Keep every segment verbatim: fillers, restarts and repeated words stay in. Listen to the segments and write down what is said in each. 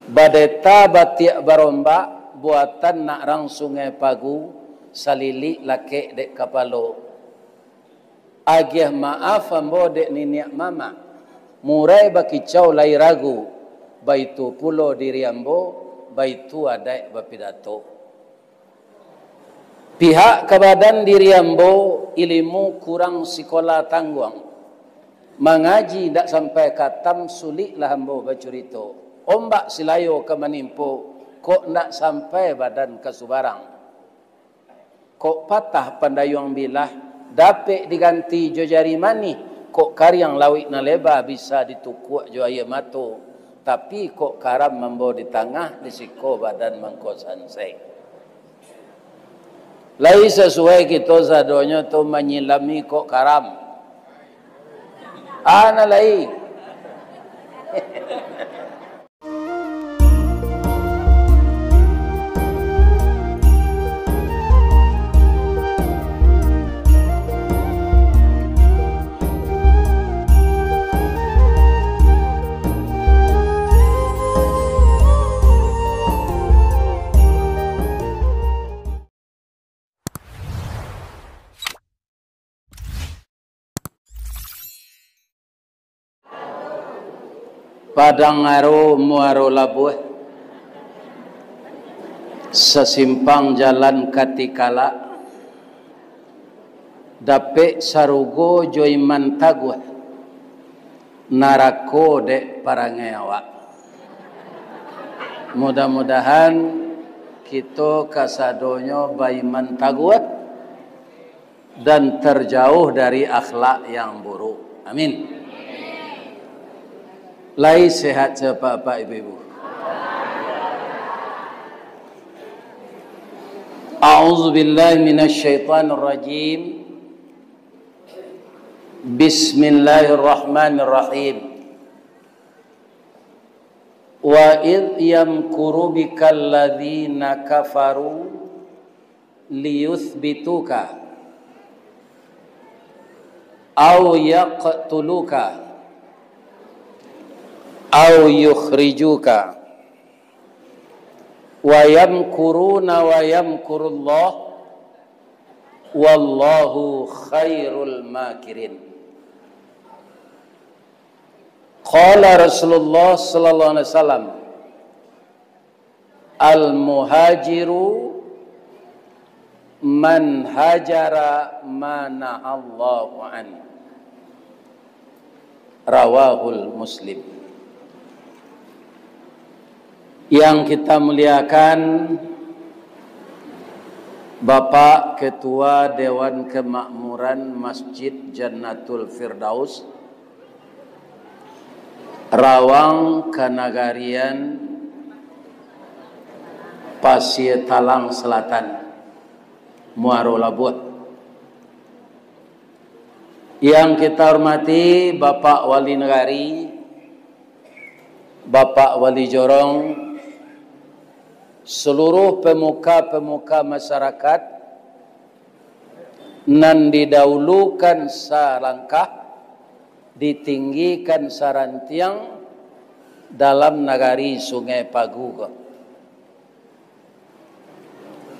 Badeta batiak barombak, buatan nak rang Sungai Pagu, salilik lakek dek kapalo. Agiah maaf ambo dek niniak mamak, murai bakicau lai ragu, baitu pulo diri ambo, baitu adaik bapidato. Pihak ka badan diri ambo, ilimu kurang sikola tangguang. Mangaji ndak sampai katam, suliklah ambo bacurito. Ombak silayo ka manimpo, kok ndak sampai badan ka subarang. Kok patah pandayuang bilah, dapek diganti jo jari manih, kok kariang lauik nan leba bisa ditukuak jo aia mato, tapi kok karam ambo di tangah, di siko badan mangko sansai. Lai sasuai kito sadonyo tu manyilami kok karam. Ana lai. Padang Aro, Muaro Labuah, sasimpang jalan Katikalak, dapek sarugo jo iman taguah, narako dek parangai awak. Mudah-mudahan kito kasadonyo baiman taguah dan terjauh dari akhlak yang buruk. Amin. Lai sehat sapak-apak ibu-ibu? A'udzubillahi minasyaitonirrajim. Bismillahirrahmanirrahim. Wa idh yamkuru bikal ladzina kafaru liyutsbituka aw yaqtuluka aw yukhrijuka, wa yamkuruna wa yamkurullah, wallahu khairul makirin. Qala Rasulullah sallallahu alaihi wasallam, "Al-muhajiru man hajara ma nahallahu an." Rawahul Muslim. Yang kita muliakan, Bapak Ketua Dewan Kemakmuran Masjid Jannatul Firdaus, Rawang Kanagarian, Pasie Talang Selatan, Muaro Labuah. Yang kita hormati Bapak Wali Nagari, Bapak Wali Jorong, seluruh pemuka-pemuka masyarakat, nan didahulukan salangkah, ditinggikan sarantiang dalam nagari Sungai Pagu ko.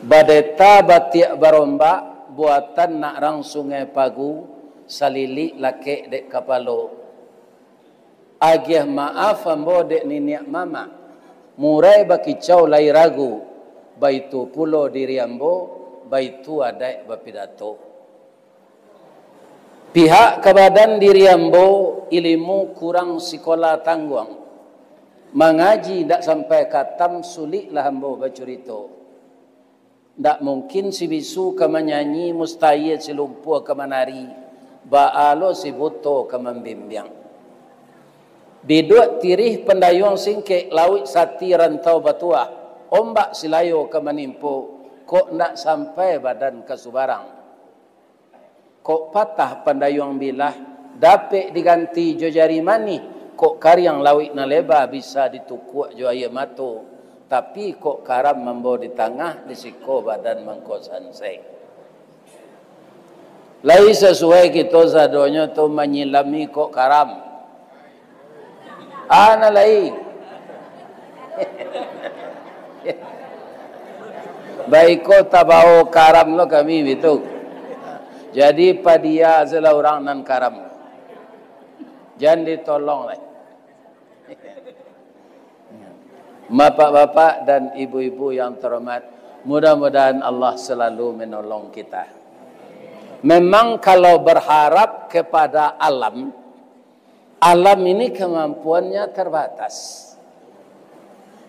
Badeta batiak barombak, buatan nak rang Sungai Pagu, salilik lakek dek kapalo. Agiah maaf ambo dek niniak mamak, murai bakicau lai ragu, baitu pulo diri ambo, baitu adaik bapidato. Pihak ka badan diri ambo, ilimu kurang sikola tangguang. Mangaji ndak sampai katam, suliklah ambo bacurito. Ndak mungkin si bisu ka manyanyi, mustahia si lumpuah ka manari, baa lo si buto ka mambimbiang. Biduak tirih pandayuang singkek, lauik sati rantau batuah, ombak silayo ka manimpo, kok ndak sampai badan ka subarang. Kok patah pandayuang bilah, dapek diganti jo jari manih, kok kariang lauik nan leba bisa ditukuak jo aia mato, tapi kok karam ambo di tangah, di siko badan mangko sansai. Lai sasuai kito sadonyo tu manyilami kok karam. Ana lai. Baiko tabao karam lo kami bitu. Jadi padia sajolah urang nan karam. Jan ditolong lai. Bapak-bapak dan ibu-ibu yang terhormat, mudah-mudahan Allah selalu menolong kita. Memang kalau berharap kepada alam, alam ini kemampuannya terbatas.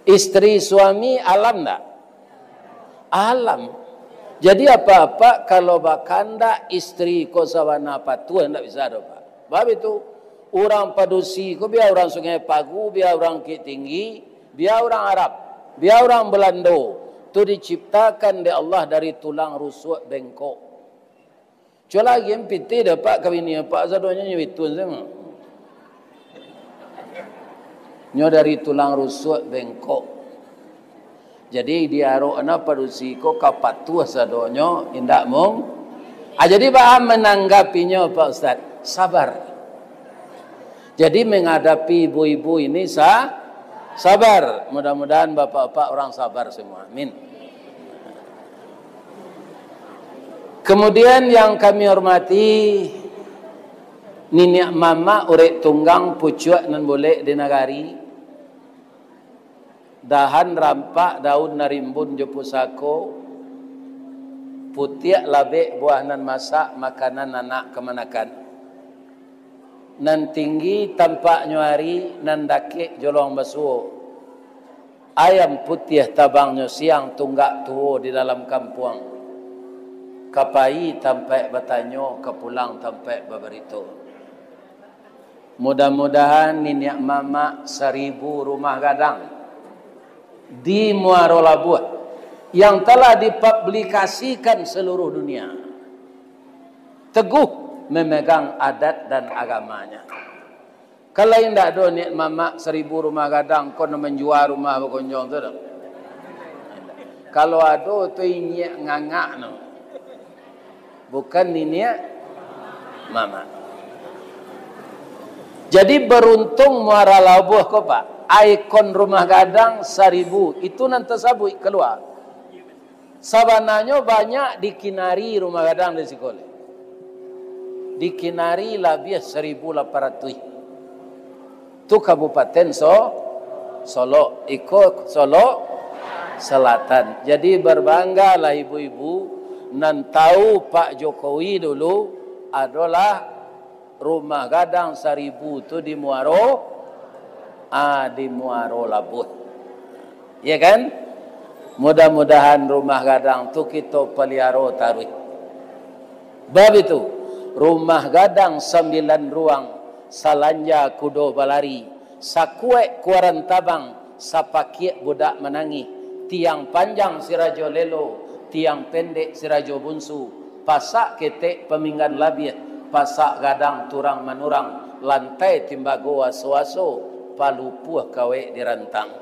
Istri suami alam ndak? Alam. Jadi apa-apa kalau bakandak istri ko sabana patuah ndak bisa doh, Pak. Bab itu, urang padusi ko bia urang Sungai Pagu, bia urang Bukittinggi, bia urang Arab, bia urang Belando, tu diciptakan dek Allah dari tulang rusuak bengkok. Cubo lai pitih dapek ka bini apak sadonyo nyo bitun se mah. Nyo dari tulang rusuak bengkok. Jadi diarok na padusi ko ka patuah sadonyo indak mung. Ah, jadi baa mananggapinyo Pak Ustaz? Sabar. Jadi menghadapi ibu-ibu ini sa sabar. Mudah-mudahan bapak-bapak orang sabar semua. Amin. Kemudian yang kami hormati, niniak mamak urek tunggang pucuak nan bulek di nagari, dahan rampak daun nan rimbun jo pusako, putiak labek buah nan masak makanan anak kamanakan. Nan tinggi tampaknyo ari, nan dakek jolong basuo. Ayam putiah tabangnyo siang, tunggak tuo di dalam kampuang. Ka pai tampaik batanyo, ka pulang tampaik babarito. Mudah-mudahan niniak mamak saribu rumah gadang di Muaro Labuah yang telah dipublikasikan seluruh dunia teguh memegang adat dan agamanya. Kalau indak ado niat mamak saribu rumah gadang, ko nan manjua rumah bagonjong tu dah. Kalau ado tu inyiak ngangak no. Bukan niniak mamak. Jadi beruntung Muara Labuah ko, Pak. Ikon rumah gadang saribu, itu nan tasabuik kalua. Sabananyo banyak di Kinari rumah gadang di siko lai. Di Kinari labiah saribu lapan ratuih. Tu Kabupaten So-, Solok, iko Solok Selatan. Jadi berbanggalah ibu-ibu nan tahu Pak Jokowi dulu adolah rumah gadang saribu tu di Muaro, ah, di Muaro Labuah. Ya kan? Mudah-mudahan rumah gadang tu kito paliaro taruih. Bab itu, rumah gadang sambilan ruang, salanja kudo balari, sakuek kuaran tabang, sapakiak budak manangih, tiang panjang si Rajo Lelo, tiang pendek si Rajo Bunsu, pasak ketek paminggan labiah, pasak gadang turang manurang, lantai timbago aso-aso, palupuah kawek dirantang.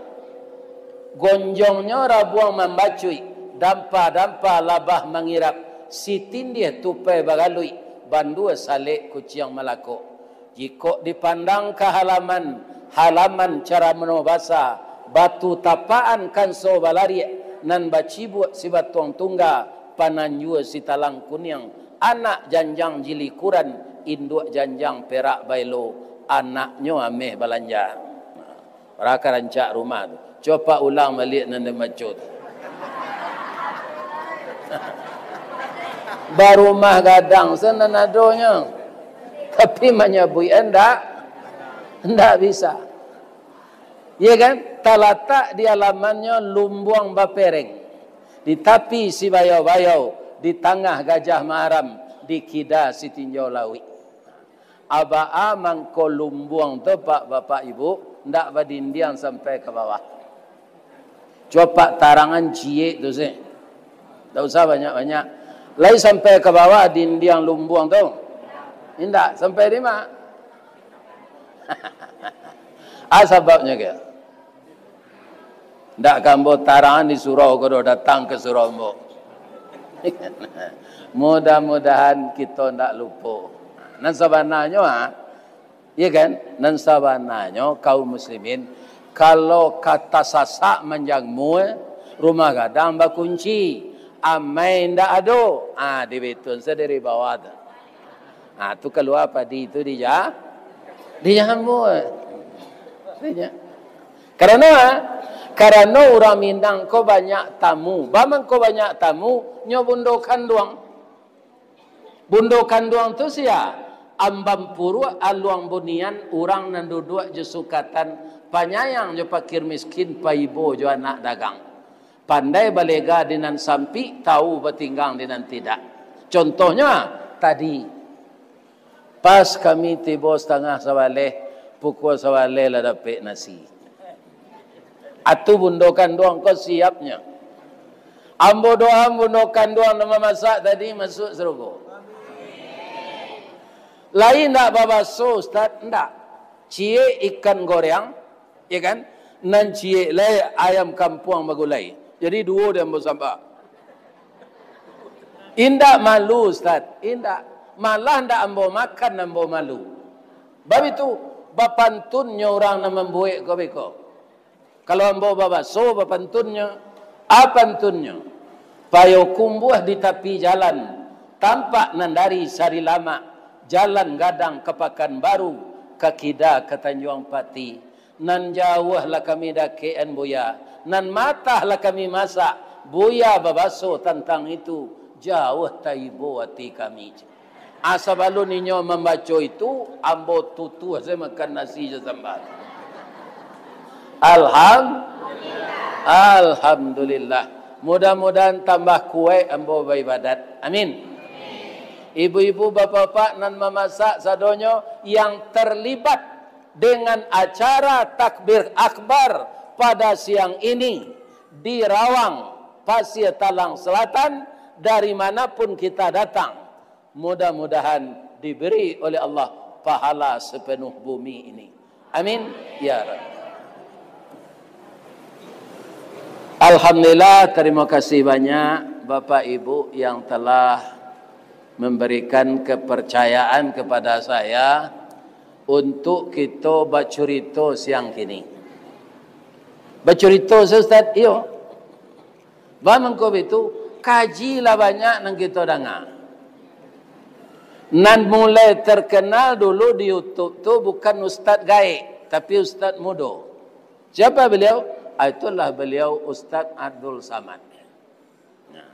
Gonjongnyo rabuang mambacuik, dampa-dampa labah mangirap, sitindih tupai bagaluik, bandua salek kuciang malakok. Jikok dipandang ka halaman, halaman caramano basa, batu tapaan kanso balariak, nan bacibuak sibatuang tungga, pananjua sitalang kuniang, anak janjang jilikuran, induak janjang perak baelo, anaknyo ameh balanja. Urang ka rancak rumah tu. Cubo ulang baliak nan dibaco tu. Barumah gadang se nan adonyo. Tapi manyabuik ndak, ndak bisa. Ya kan? Talatak di alamannyo lumbuang bapereng. Di tapi si bayau-bayau, di tangah gajah maharam, di kida si tinjau lauik. Abaa mangko lumbuang tu, Pak, Bapak, Ibu, ndak badindiang sampai ka bawah. Cubo tarangan ciek tu se. Ndak usah banyak-banyak. Lai sampai ka bawah dindiang lumbuang tu? Indak, sampai di ma? Ah, sababnyo ke? Ndak ka ambo tarang di surau ko doh, datang ka surau ambo. Mudah-mudahan kito ndak lupo. Nan sabananyo, ha? Iya kan? Nan sabananyo, kaum muslimin, Kalau ka tasasak manjamua, rumah gadang bakunci, amai indak ado. Ah, dibetun se dari bawah tu. Ah, tu kalua padi tu dija-, dijamua. Karano, karano urang Minang ko banyak tamu. Ba mangko banyak tamu, nyo bundo kanduang. Bundo kanduang tu sia? Ambam Puruak Aluang Bunian, urang nan duduak jo sukatan, panyayang jo pakir miskin, paibo jo anak dagang. Pandai balega di nan sampik, tau batinggang di nan tidak. Contohnyo, tadi, pas kami tibo satangah sabaleh, pukua sabaleh lah dapek nasi. Atu bundo kanduang ko siapnyo. Ambo doa bundo kanduang nan mamasak tadi masuak sarugo. Lai ndak babaso, Ustaz? Ndak. Ciek ikan goreang, ya kan? Nan ciek lai ayam kampuang bagulai. Jadi duo di ambo sambah. Indak malu, Ustaz? Indak. Malah ndak ambo makan, ambo malu. Bab itu, bapantunnyo urang nan mambuek ko beko. Kalau ambo babaso, bapantunnyo, a pantunnyo? Payokumbuah di tapi jalan, tampak nan dari Sarilamak, jalan gadang ka Pakanbaru, ka kida ka Tanjuang Pati. Nan jauah lah kami dakekan, Buya, nan matah lah kami masak, Buya babaso tantang itu, jauah taibo ati kami. Ah, sabalun inyo mambaco itu, ambo tutuah sajo makan nasi jo sambal. Alham-, Alhamdulillah. Mudah-mudahan tambah kuaik ambo baibadat. Amin. Ibu-ibu, bapak-bapak nan mamasak sadonyo yang terlibat dengan acara takbir akbar pada siang ini di Rawang, Pasir Talang Selatan, dari mana pun kita datang, mudah-mudahan diberi oleh Allah pahala sepenuh bumi ini. Amin, ya Rabb. Alhamdulillah, terima kasih banyak Bapak Ibu yang telah memberikan kepercayaan kepada saya untuk kito bacurito siang kini. Bacurito, Ustaz? Iyo. Ba mangko bitu, kaji lah banyak nan kito danga. Nan mulai terkenal dulu di YouTube tu bukan ustaz gaek, tapi ustaz mudo. Siapa beliau? Ah, itulah beliau, Ustaz Abdul Samad. Nah,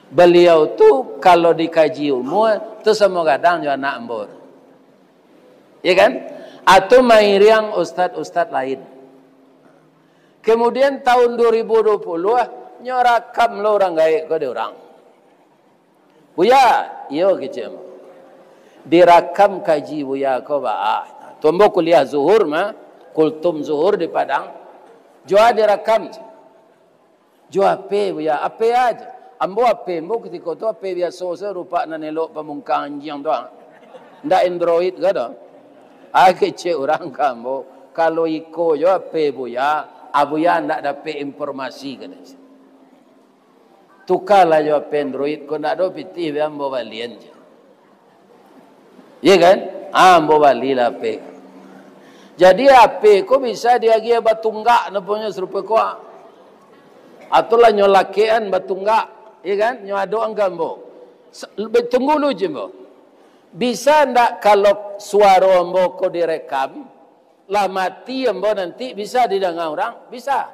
beliau tu kalau dikaji umur, tu samo gadang jo anak ambo. Ya kan? Atau mairiang ustaz-ustaz lain. Kemudian tahun dua ribu dua puluh, nyo rakam lo urang gaek ko di urang. "Buya," "Iyo, kecek ambo." "Dirakam kaji Buya ko, Ba." Ah, tu ambo kuliah Zuhur mah, kultum Zuhur di Padang. "Jo a dirakam?" "Jo H P, Buya." "H P a?" "Ambo H P ambo kutiko tu H P biaso sajo, rupak nan elok pamungkang anjiang tu, ah. Ndak Android ko doh." Ah, kecek urang ka ambo, "Kalau iko jo H P Buya, a Buya ndak dapek informasi," kecek. "Tukalah jo H P Android ko, ndak ado pitih, bia ambo balian," cek. Iya kan? Ah, ambo balilah H P. Jadi, H P ko bisa diagiah batunggak, naponyo sarupo ko. Atau lah nyo lakekan batunggak, iya kan? Nyo adokan ka ambo. Sa-, be-, tunggu lu, cek ambo. Bisa ndak kalau suaro ambo ko direkam, lah mati ambo nanti, bisa didanga urang? Bisa.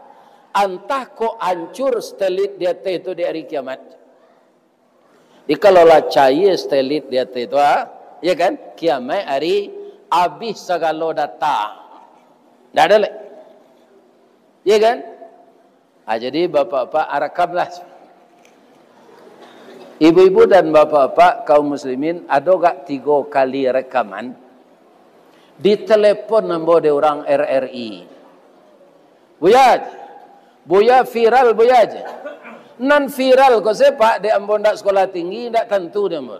Antah kok ancur satelit di ateh tu di ari kiamat. Jadi, kalau lah cair satelit di ateh tu, ah, ya kan, kiamat ari, abih sagalo data. Ndak ado lai. Ya kan? Ah, jadi, bapak-bapak, ah, rakamlah. Ibu-ibu dan bapak-bapak, kaum muslimin, ado gak tigo kali rekaman? Ditelepon ambo dek urang R R I. "Buya, Buya viral, Buya," cek. "Nan viral ko sia, Pak? Dek ambo ndak sekolah tinggi, ndak tantu dek ambo."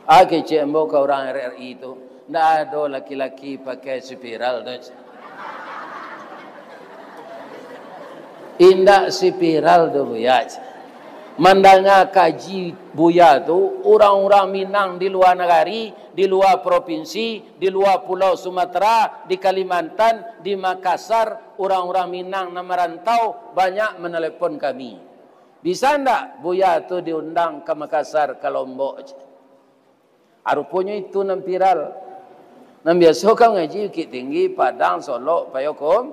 Ah, kecek ambo ka urang R R I tu, "Ndak ado laki-laki pakai spiral tu, cek. Indak spiral tu, Buya, cek. Mandanga kaji Buya tu, urang-urang Minang di lua nagari, di lua propinsi, di lua Pulau Sumatera, di Kalimantan, di Makassar, urang-urang Minang nan marantau banyak manelepon kami. Bisa ndak Buya tu diundang ka Makassar, ka Lombok? Ah, ruponyo itu nan viral. Nan biaso ka mangaji Bukittinggi, Padang, Solok, Payokum,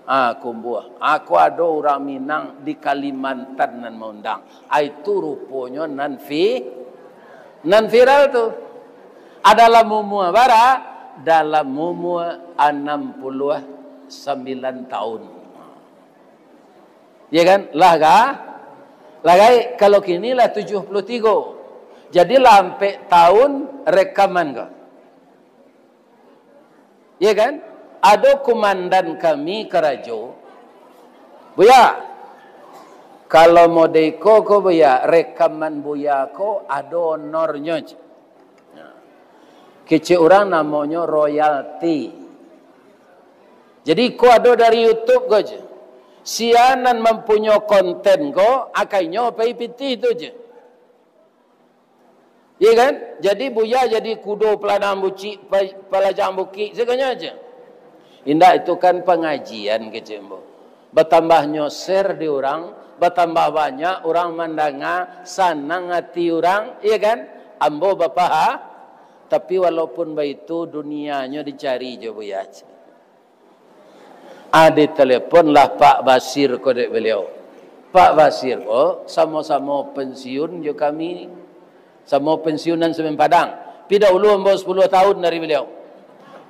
ah, Kumbuah. Ako ado urang Minang di Kalimantan nan maundang. Ah, itu ruponyo nan vi-, nan viral tu. Ah, dalam umua bara? Dalam umua anam puluah sambilan taun. Ya kan? Lah ga-, lah gaek, kalau kini lah tujuah puluah tigo. Jadi lah ampek taun rekaman ko. Ya kan? Ado kumandan kami karajo, "Buya, kalau model iko ko Buya, rekaman Buya ko ado honornyo," cek. Kecek urang namonyo royalti. Jadi, ko ado dari YouTube ko je. Sia nan mampunyo konten ko, akainyo pai pitih tu je. Iya kan? Jadi, Buya jadi kudo paladang bucik, pa-, palajang bukik, sagonyo aja. Indak, itu kan pangajian, kecek ambo. Batambahnyo share di urang, batambah banyak urang mandanga, sanang ati urang, iya kan? Ambo bapaha-, tapi walaupun baitu, dunianyo dicari jo Buya. Ah, diteleponlah Pak Basir ko dek baliau. Pak Basir ko samo-samo pensiun jo kami, samo pensiunan Semen Padang. Pi dahulu ambo sapuluah tahun dari baliau.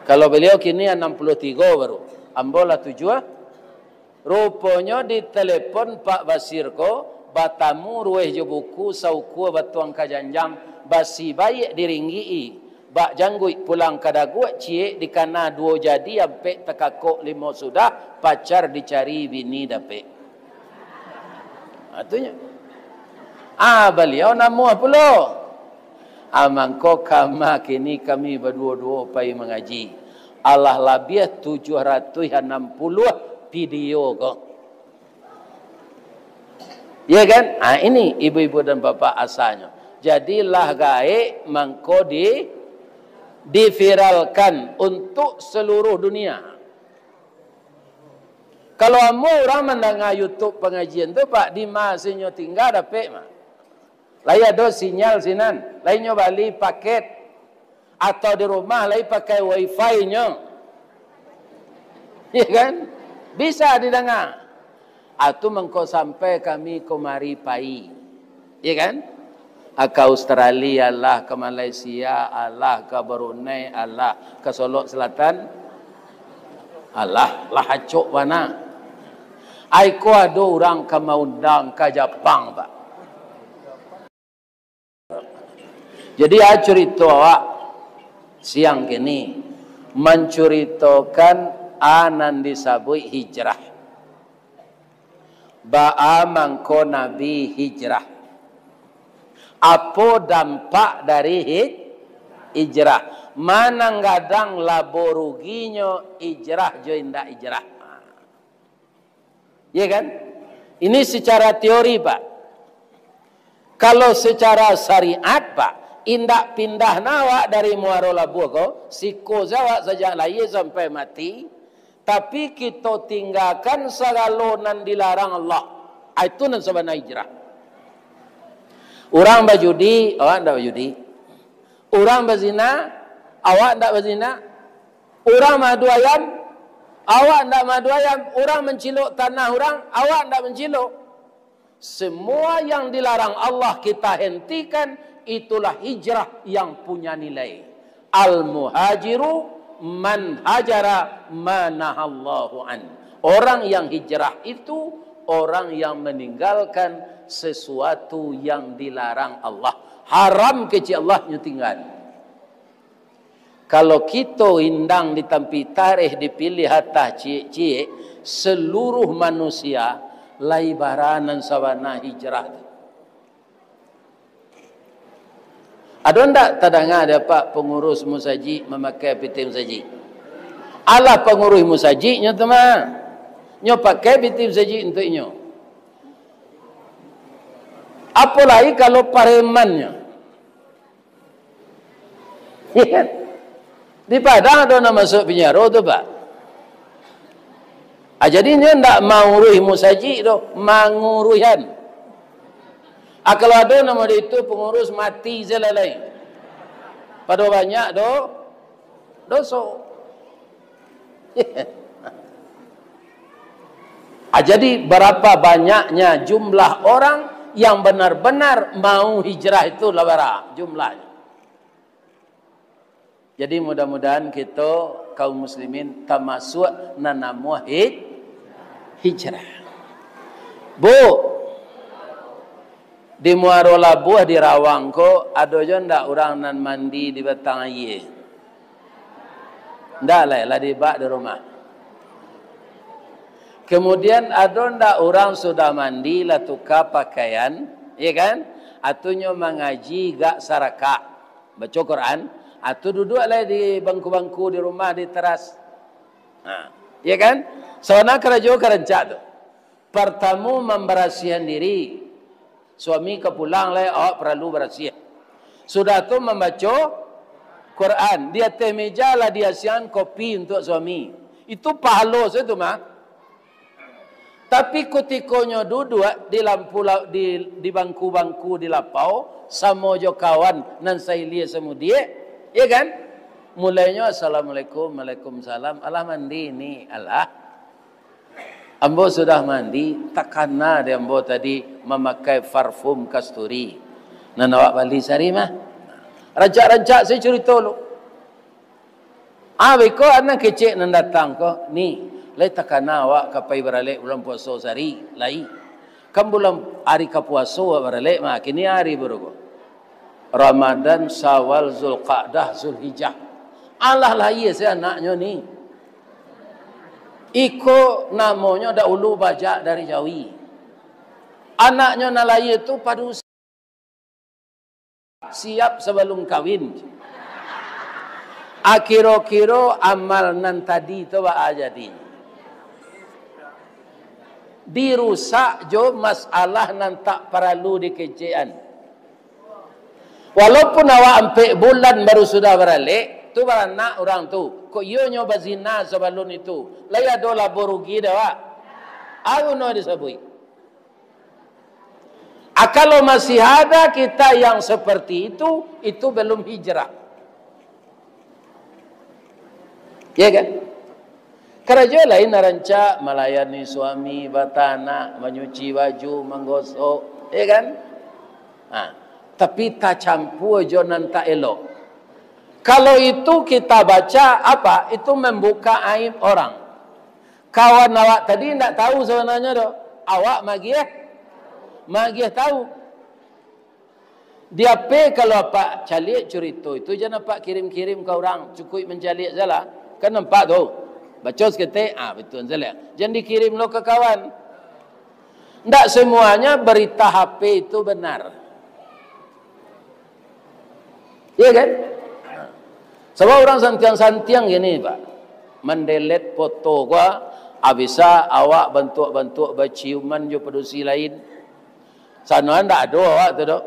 Kalau baliau kini anam puluah tigo baru. Ambo lah tujuah. Ruponyo ditelepon Pak Basir ko, batamu ruweh jo buku, saukua batuang ka janjang, basi baiak diringgik-i, bak jangguik pulang ka daguak, ciek dikana duo jadi, ampek takakok limo sudah, pacar dicari, bini dapek. Ha, tu nyo. Ah, baliau namuah pulo. Ah, mangko kama kini kami baduo-duo pai mangaji. Alah labiah tujuah ratuih anam puluah video ko. Ya kan? Ah, ini ibu-ibu dan bapak asalnyo. Jadi lah gaek mangko di, diviralkan untuk seluruh dunia. Kalau ambo urang mandanga YouTube pangajian tu, Pak, di ma se nyo tingga dapek mah. Lai ado sinyal sinan, lai nyo bali paket, atau di rumah lai pakai wifi nyo. Ya kan? Bisa didanga. Atu mangko sampai kami kamari pai. Ya kan? Ah, ka Australia lah, ka Malaysia alah, ka Brunei alah, ka Solok Selatan alah, lah acok bana. Ai ko ado urang ka maundang ka Japang, Pak. Jadi, ah, curito awak siang kini mancuritokan, ah, nan disabuik hijrah. Baa mangko Nabi hijrah? Apo dampak dari hij-, hijrah? Ma nan gadang labo ruginyo, hijrah jo indak hijrah? Ya kan? Ini secara teori, Pak. Kalau secara syariat, Pak, indak pindah na awak dari Muaro Labuah ko, siko se awak sajak lahia sampai mati, tapi kito tinggakan sagalo nan dilarang Allah. Ah, itu nan sabana hijrah. Urang bajudi, awak ndak bajudi. Urang bazina, awak ndak bazina. Urang maadu ayam, awak ndak maadu ayam. Urang mancilok tanah urang, awak ndak mancilok. Semua yang dilarang Allah kita hentikan, itulah hijrah yang punya nilai. Al-muhajiru man hajara ma nahallahu an. Orang yang hijrah itu orang yang meninggalkan sesuatu yang dilarang Allah. Haram kecek Allah nyo tingga. Kalau kito indang di tampi tareh dipilih atah ciek-ciek, seluruh manusia lai bara nan sabana hijrah tu. Ado ndak tadanga dek apak pangurus musajik mamakai pitih musajik? Alah pangurus musajik nyo tu mah. Nyo pakai pitih musajik untuak inyo. Apolai kalau paremannyo. Di Padang ado nan masuak pinjaro tu, Pak. Ah, jadi inyo ndak manguruih musajik doh, manguruihan. Ah, kalau ado namo di itu pangurus, mati se lah lai. Pado banyak do-, doso. Ah, jadi, berapa banyaknya jumlah orang yang benar-benar mau hijrah itu, lah bara jumlahnyo. Jadi, mudah-mudahan kito kaum muslimin tamasuak nan namuah hij-, hijrah. Bu, di Muaro Labuah, di Rawang ko, ado jo ndak urang nan mandi di batang aia? Ndak lai, lah dibak di rumah. Kemudian, ado ndak urang sudah mandi, lah tuka pakaian, ya kan? Atu nyo mangaji gak sarakak, baco Quran, atu duduak lai di bangku-bangku di rumah, di teras. Ha, ya kan? Sawana karajo ka rancak tu. Partamo, mambarasiahan diri. Suami ka pulang lai, awak paralu barasiah. Sudah tu mambaco Quran. Di ateh meja lah diasiahan kopi untuak suami. Itu pahalo sajo tu mah. Tapi kutiko nyo duduak di lampu la-, di, di bangku-bangku di lapau, samo jo kawan nan sailia samudiak, ya kan? Mulainyo, "Assalamualaikum, waalaikumsalam, alah mandi ni, alah?" Ambo sudah mandi, takana dek ambo tadi mamakai parfum kasturi. Nan awak bali sari mah. Rancak-rancak sajo curito lu. Ah, beko anak kecek nan datang ko, "Ni, lai takana awak ka pai baralek bulan puaso sari, lai? Kan bulan ari ka puaso awak baralek mah, kini ari baru ko?" Ramadan, Syawal, Zulqa'dah, Zulhijjah. Alah lahia se anaknyo ni. Iko namonyo dahulu bajak dari jawi. Anaknyo nan lahia tu pado usia siap sabalum kawin. Akiro-kiro amal nan tadi tu baa jadi? Dirusak jo masalah nan tak paralu dikecekan. Walaupun awak ampek bulan baru sudah baralek, tu baranak urang tu. Kok iyo nyo bazina sabalun itu? Lai ado labo rugi dek awak? Aguno disabuik. Ah, kalau masih ada kita yang seperti itu, itu belum hijrah. Ya kan? Karajo lain nan rancak, malayani suami, batanak, manyuci baju, manggosok, ya kan? Ha. Tapi tacampua jo nan tak elok. Kalau itu kita baca, apa? Itu membuka aib orang. Kawan awak tadi ndak tahu sabananyo doh. Awak magiah, magiah tahu. Di H P kalau apak caliak curito itu, jan apak kirim-kirim ka urang, cukuik mancaliak salah. Kan nampak tu. Baco saketek, ah, batua salah. Jan dikirim lo ka kawan. Ndak semuanya berita H P itu benar. Iya kan? Sabab urang santiang-santiang gini, Pak. Mandelet foto ko, abisa awak bantuak-bantuak baciuman jo padusi lain. Sano ndak ado awak tu doh.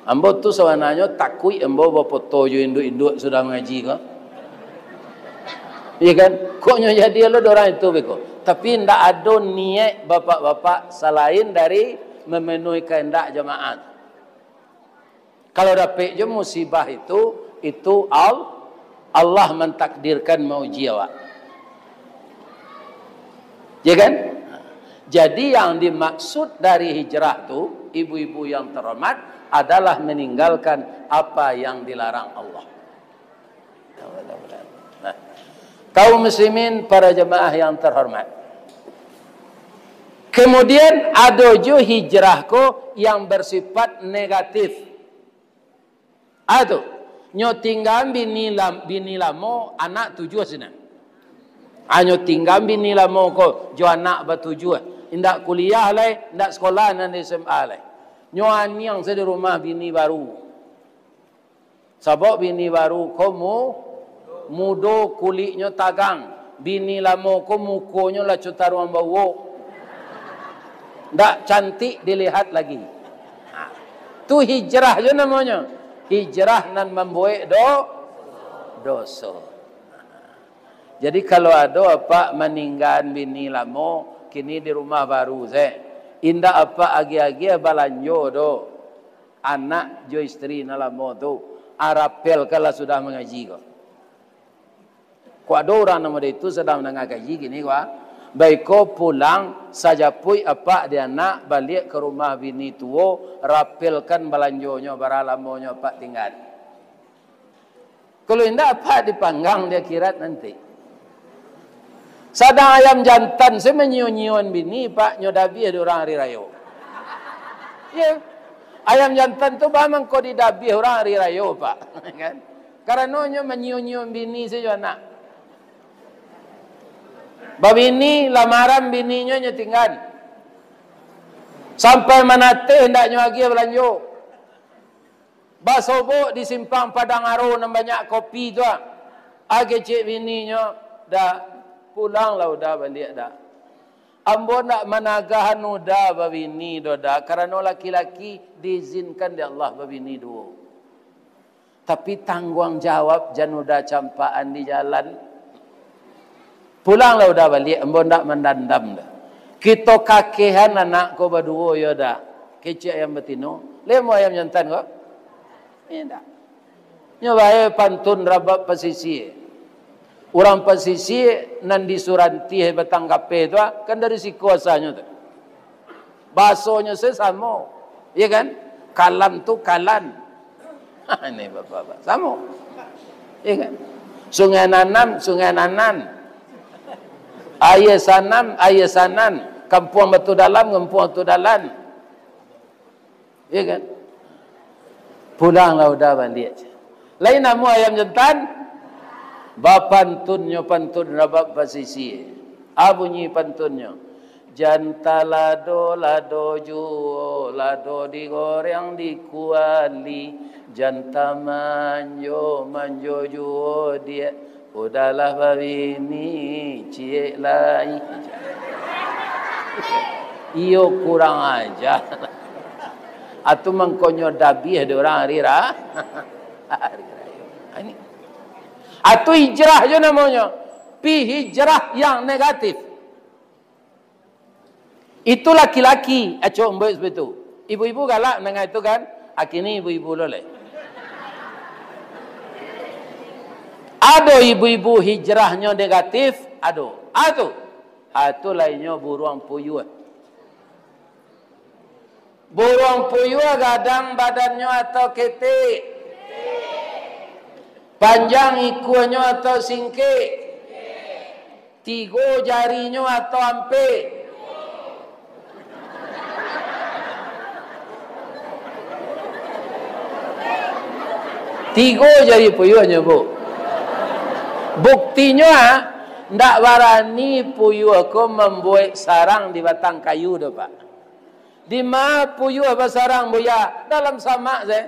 Ambo tu sabananyo takuik ambo bafoto jo induak-induak sudah mangaji ko. Iya kan? Kok nyo jadi lo dek urang itu beko. Tapi ndak ado niaik bapak-bapak salain dari mamanuhi kahandak jamaah. Kalau dapek jo musibah itu, itu Al-, Allah mantakdirkan mauji awak. Ya kan? Jadi yang dimaksud dari hijrah tu, ibu-ibu yang terhormat, adalah meninggalkan apa yang dilarang Allah. Nah, kaum muslimin, para jemaah yang terhormat. Kemudian ado jo hijrah ko yang bersifat negatif. Ah tu, nyo tinggaan bini lam-, bini lamo, anak tujuah sinan. Ah, nyo tinggaan bini lamo ko jo anak batujuah. Indak kuliah lai, indak sekolah nan di S M A lai. Nyo aniang sajo di rumah bini baru. Sabab bini baru ko mu-, mudo, kuliknyo tagang. Bini lamo ko mukonyo lah co taruang bauok. Ndak cantik dilihat lagi. Ha. Tu hijrah jo namonyo. Hijrah nan mambuek do-, doso. Jadi, kalau ado apak maninggaan bini lamo, kini di rumah baru se, indak apak agiah-agiah balanjo do. Anak jo istri nan lamo tu, arapelkanlah sudah mangaji ko. Kok ado urang nan model itu sadang mandanga kaji kini ko, ah? Baiko pulang, sajapuik apak di anak, baliak ka rumah bini tuo, rapelkan balanjonyo, bara lamonyo apak tingga. Kalau indak, apak dipanggang di akhirat nanti. Sadang ayam jantan se manyio-nyion bini, Pak, nyo dabiah di urang hari rayo. Yo. Ayam jantan tu baa mangko didabiah urang hari rayo, Pak. Kan? Karano nyo manyio-nyion bini se jo anak. Babini, lamaran bininyo nyo tinggan. Sampai manateh ndak nyo agiah balanjo. Basobok di simpang Padang Aro nan banyak kopi tu, ah. Kecek bininyo, "Da, pulanglah Uda baliak, Da. Ambo ndak managahan Uda babini doh, Da, karano laki-laki diizinkan dek Allah babini duo. Tapi tangguang jawab jan Uda campakan di jalan." "Pulanglah Uda baliak, ambo ndak mandandam doh. Kito kakehan anak ko baduo yo, Da," kecek ayam batino. Lai amuah ayam jantan ko? Indak. Nyo bae pantun rabab pasisia. Urang pasisia nan di Surantih Batang Kapeh tu, ah, kan dari siko asalnyo tu. Basonyo se samo, ya kan? Kalam tu kalan. Ini bapak-bapak, samo. Ya kan? Sungai Nanan, Sungai Nanan. Aia Sanam, Aia Sanan. Kampuang Batu Dalam, Kampuang Batu Dalam. Ya kan? Pulanglah Uda baliak. Lai amuah ayam jantan? Bapantunnyo pantun rabab pasisia. A bunyi pantunnyo. Jan talado, lado juo, lado digoreng di kuali, jan tamanjo, manjo juo diak, Uda lah babini ciek lai. Iyo, kurang aja. Atu mangkonyo dabiah di urang hari ra-, hari rayo. Ini. Atu hijrah jo namonyo. Pi hijrah yang negatif. Itu laki-laki, acok mbuek seperti itu. Ibu-ibu galak mandanga itu kan? Akini ibu-ibu lo lai. Ado ibu-ibu hijrahnyo negatif, ado. Atu. Atu lainnyo buruang puyuah. Buruang puyuah gadang badannyo atau ketek? Panjang ikuanyo atau singkek? Tigo jarinyo atau ampek? Tigo jari puyuahnyo, Bu. Buktinyo, ah, ndak barani puyuah ko mambuek sarang di batang kayu doh, Pak. Di ma puyuah basarang, Buya? Dalam samak se.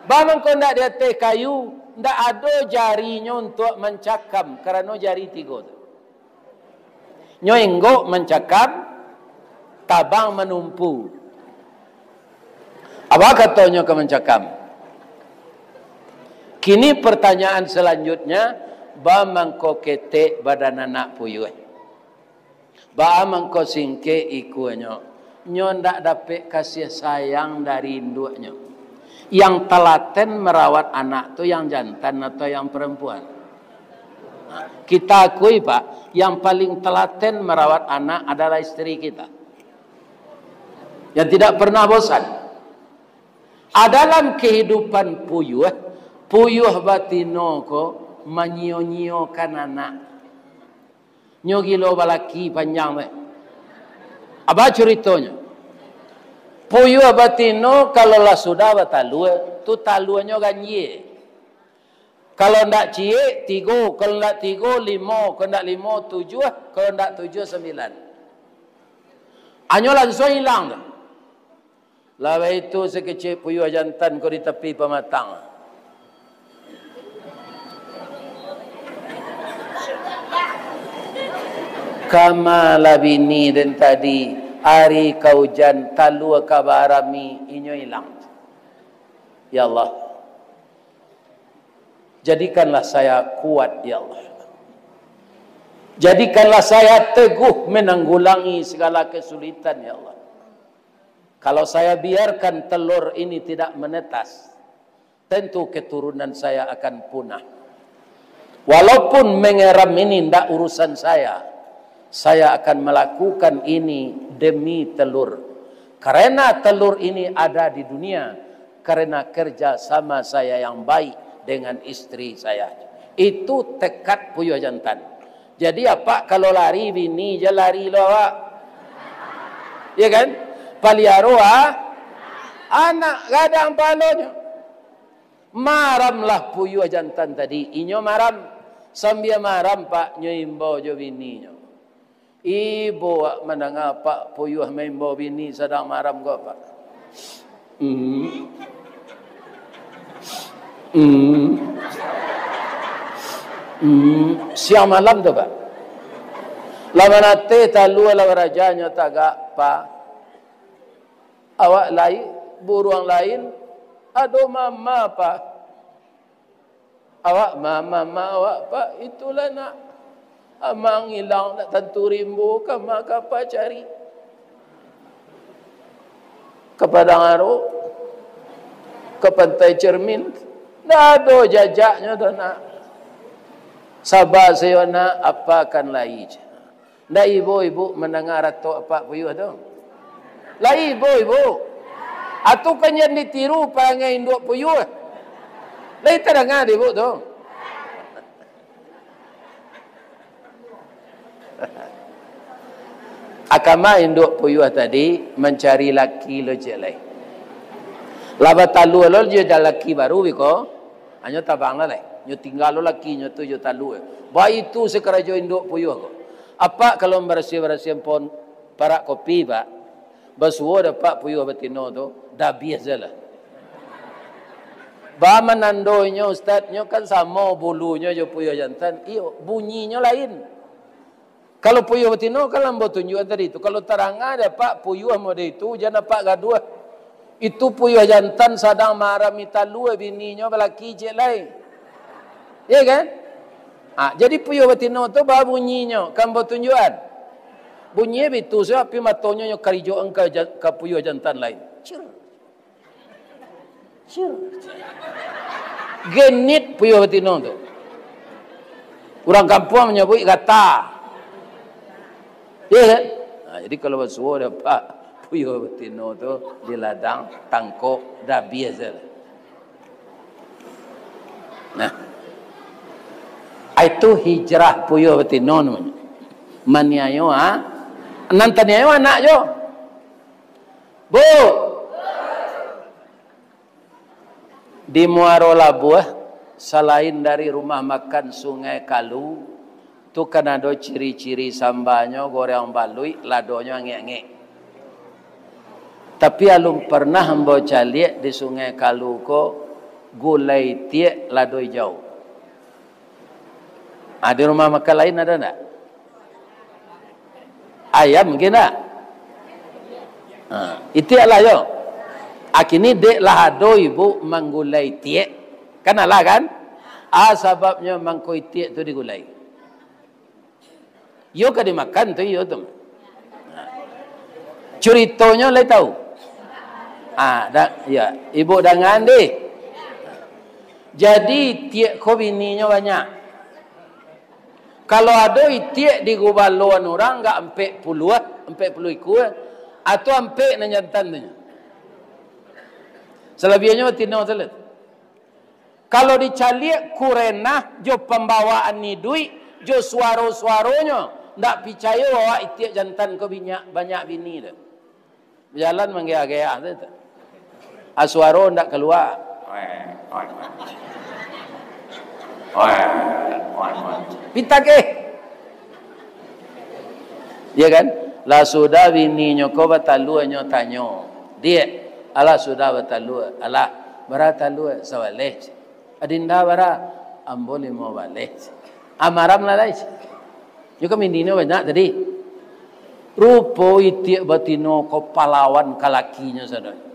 Baa mangko ndak di ateh kayu, ndak ado jarinyo untuak mancakam, karano jari tigo tu. Nyo inggok mancakam, tabang manumpu. Apo katonyo ka mancakam? Kini pertanyaan selanjutnya, baa mangko ketek badan anak puyuah? Baa mangko singkek ikuanyo? Nyo ndak dapek kasih sayang dari induaknyo. Yang talaten marawat anak tu yang jantan atau yang parampuan? Nah, kita akui, Pak, yang paling telaten merawat anak adalah istri kita. Yang tidak pernah bosan. A, dalam kehidupan puyuah, puyuah batino ko manyio-nyiokan anak. Nyo gilo balaki panjang tu. Apo curitonyo? Puyuah batino kalau lah sudah batalua, tu taluanyo ganjia. Kalau ndak ciek, tigo. Kalau ndak tigo, limo. Kalau ndak limo, tujuah. Kalau ndak tujuah, sambilan. Anyo lansuang ilang tu. Lah baitu sakecek puyuah jantan ko di tapi pamatang. Kama lah bini den tadi, Ari ka ujan, talua ka barami, inyo ilang. Ya Allah, jadikanlah saya kuat, ya Allah. Jadikanlah saya teguh menanggulangi segala kesulitan, ya Allah. Kalau saya biarkan telur ini tidak menetas, tentu keturunan saya akan punah. Walaupun mengeram ini ndak urusan saya, saya akan melakukan ini demi telur. Karena telur ini ada di dunia, karena kerja sama saya yang baik dengan istri saya. Itu tekad puyuah jantan. Jadi, apak kalau lari, bini je lari lo awak. Ya kan? Paliaro, ah, anak gadang palonyo. Maramlah puyuah jantan tadi. Inyo maram. Sambia maram, Pak, nyo imbau jo bininyo. Ibo awak mandanga Pak puyuah maimbau bini sadang maram ko, Pak? Hmm. Hmm. Hmm. Siang malam tu, Pak. Lah manateh talua lah barajanyo tagak, Pak. Awak lai, buruang lain, ado mama, Pak. Awak ma-, ma-, ma-, awak, Pak, itulah nak. Amang ilang, nak tantu rimbo, ka ma ka Apak cari? Ka Padang Aro? Ka Pantai Cermin? Ndak ado jajaknyo doh, nak. Saba sajo, nak, Apak kan lai. Ndak ibo ibu mandanga ratok apak puyuah tu? Lai ibo ibu? Atu kan jan ditiru parangai induak puyuah. Lai tadanga dek ibu tu? Akama induak puyuah tadi mancari laki lo ciek lai. Lah batalua lo jo jalaki baru biko. Hanyo tabang lah lai. Nyo tingga lo lakinyo tu jo talua. Baitu sakarajo induak puyuah ko. Apak kalau mambarasiah-barasiahan pohon parak kopi, Pak, basuo dek apak puyuah batino tu, dabiah se lah. Ba manandonyo, Ustaz, nyo kan samo bulunyo jo puyuah jantan. Iyo, bunyinyo lain. Kalau puyuah batino kan lah ambo tunjuakan tadi tu. Kalau taranga dek apak puyuah model itu, jan apak gaduah. Itu puyuah jantan sadang maarami talua, bininyo balaki ciek lai. Iya kan? Ha, jadi puyuah batino tu baa bunyinyo, kan ambo tunjuakan. Bunyinyo bitu se, tapi matonyo nyo karijokan ka jan-, ka puyuah jantan lain. Cir. Cir. Genit puyuah batino tu. Urang kampuang manyabuik gata. Iya kan? Nah, jadi kalau basuo dek apak puyuah batino tu di ladang, tangkok, dabiah se. Nah. Itu hijrah puyuah batino namonyo. Maniayo, ha? Nan taniayo anak jo. Bu! Di Muaro Labuah, salain dari rumah makan Sungai Kalu, tu kan ado ciri-ciri sambanyo goreng baluik, ladonyo angek-angek. Tapi alun pernah ambo caliak di Sungai Kalu ko gulai itiak lado ijau. Ah, di rumah makan lain ada ndak? Ayam mungkin ndak? Ha, itiak lah yo. Akini dek lah ado ibu manggulai itiak. Kan alah kan? Ah, sababnyo mangko itiak tu digulai. Iyo ka dimakan tu, iyo tu. Curitonyo lai tahu? Ah, da-, ya, ibu dangan deh. Jadi, itiak ko bininyo banyak. Kalau ado itiak di gubaloan urang, agak ampek puluah, ampek puluah ikua, atau ampek nan jantan tu nyo. Salabiahnyo batino sajo. Kalau dicaliak kurenah jo pambawaan iduik, jo suaro-suaronyo, ndak picayo awak itiak jantan ko banyak, banyak bini tu. Bajalan manggeah-geah tu. Ah, suaro ndak kalua. Pitageh. Ya kan? Lah sudah bininyo ko batalua, nyo tanyo, "Diak, alah sudah batalua?" "Alah." "Bara talua?" "Sabaleh." "Adinda bara?" "Ambo limo baleh." "Ah, maram lah lai." Nyo kan bininyo banyak tadi. Rupo itiak batino ko palawan ka lakinyo sadonyo.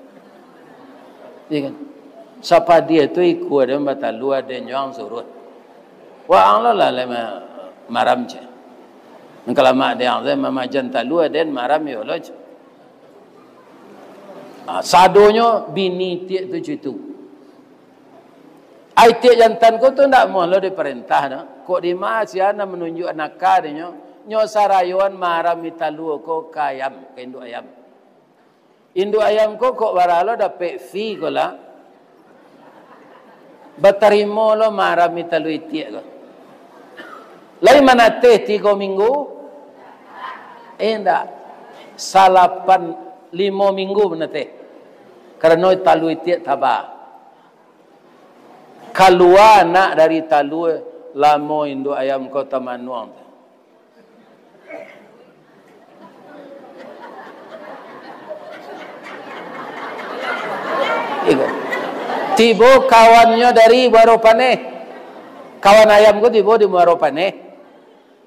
Iya kan? Sapadiah tu ikua den batalua, den jo ang suruah. Wa ang lo lah lai ma-, maram ceh. Kalamak den ang tu mamajan talua, den maram yo lo ceh. Ah, sadonyo bini itiak tu ceh tu. Ai, itiak jantan ko tu ndak amuah lo diparentah doh. Kok dima sia nan manunjuak naka dek nyo, nyo sarayoan marami talua ko ka ayam, ka induak ayam. Induak ayam ko kok bara lo dapek fee ko lah. Batarimo lo marami talua itiak ko. Lai manateh tigo minggu? Eh, indak. Salapan, limo minggu manateh. Karano talua itiak taba. Kalua anak dari talua, lamo induak ayam ko tamanuang tu. Iko. Tibo kawannyo dari Muaro Paneh. Kawan ayam ko tibo di Muaro Paneh.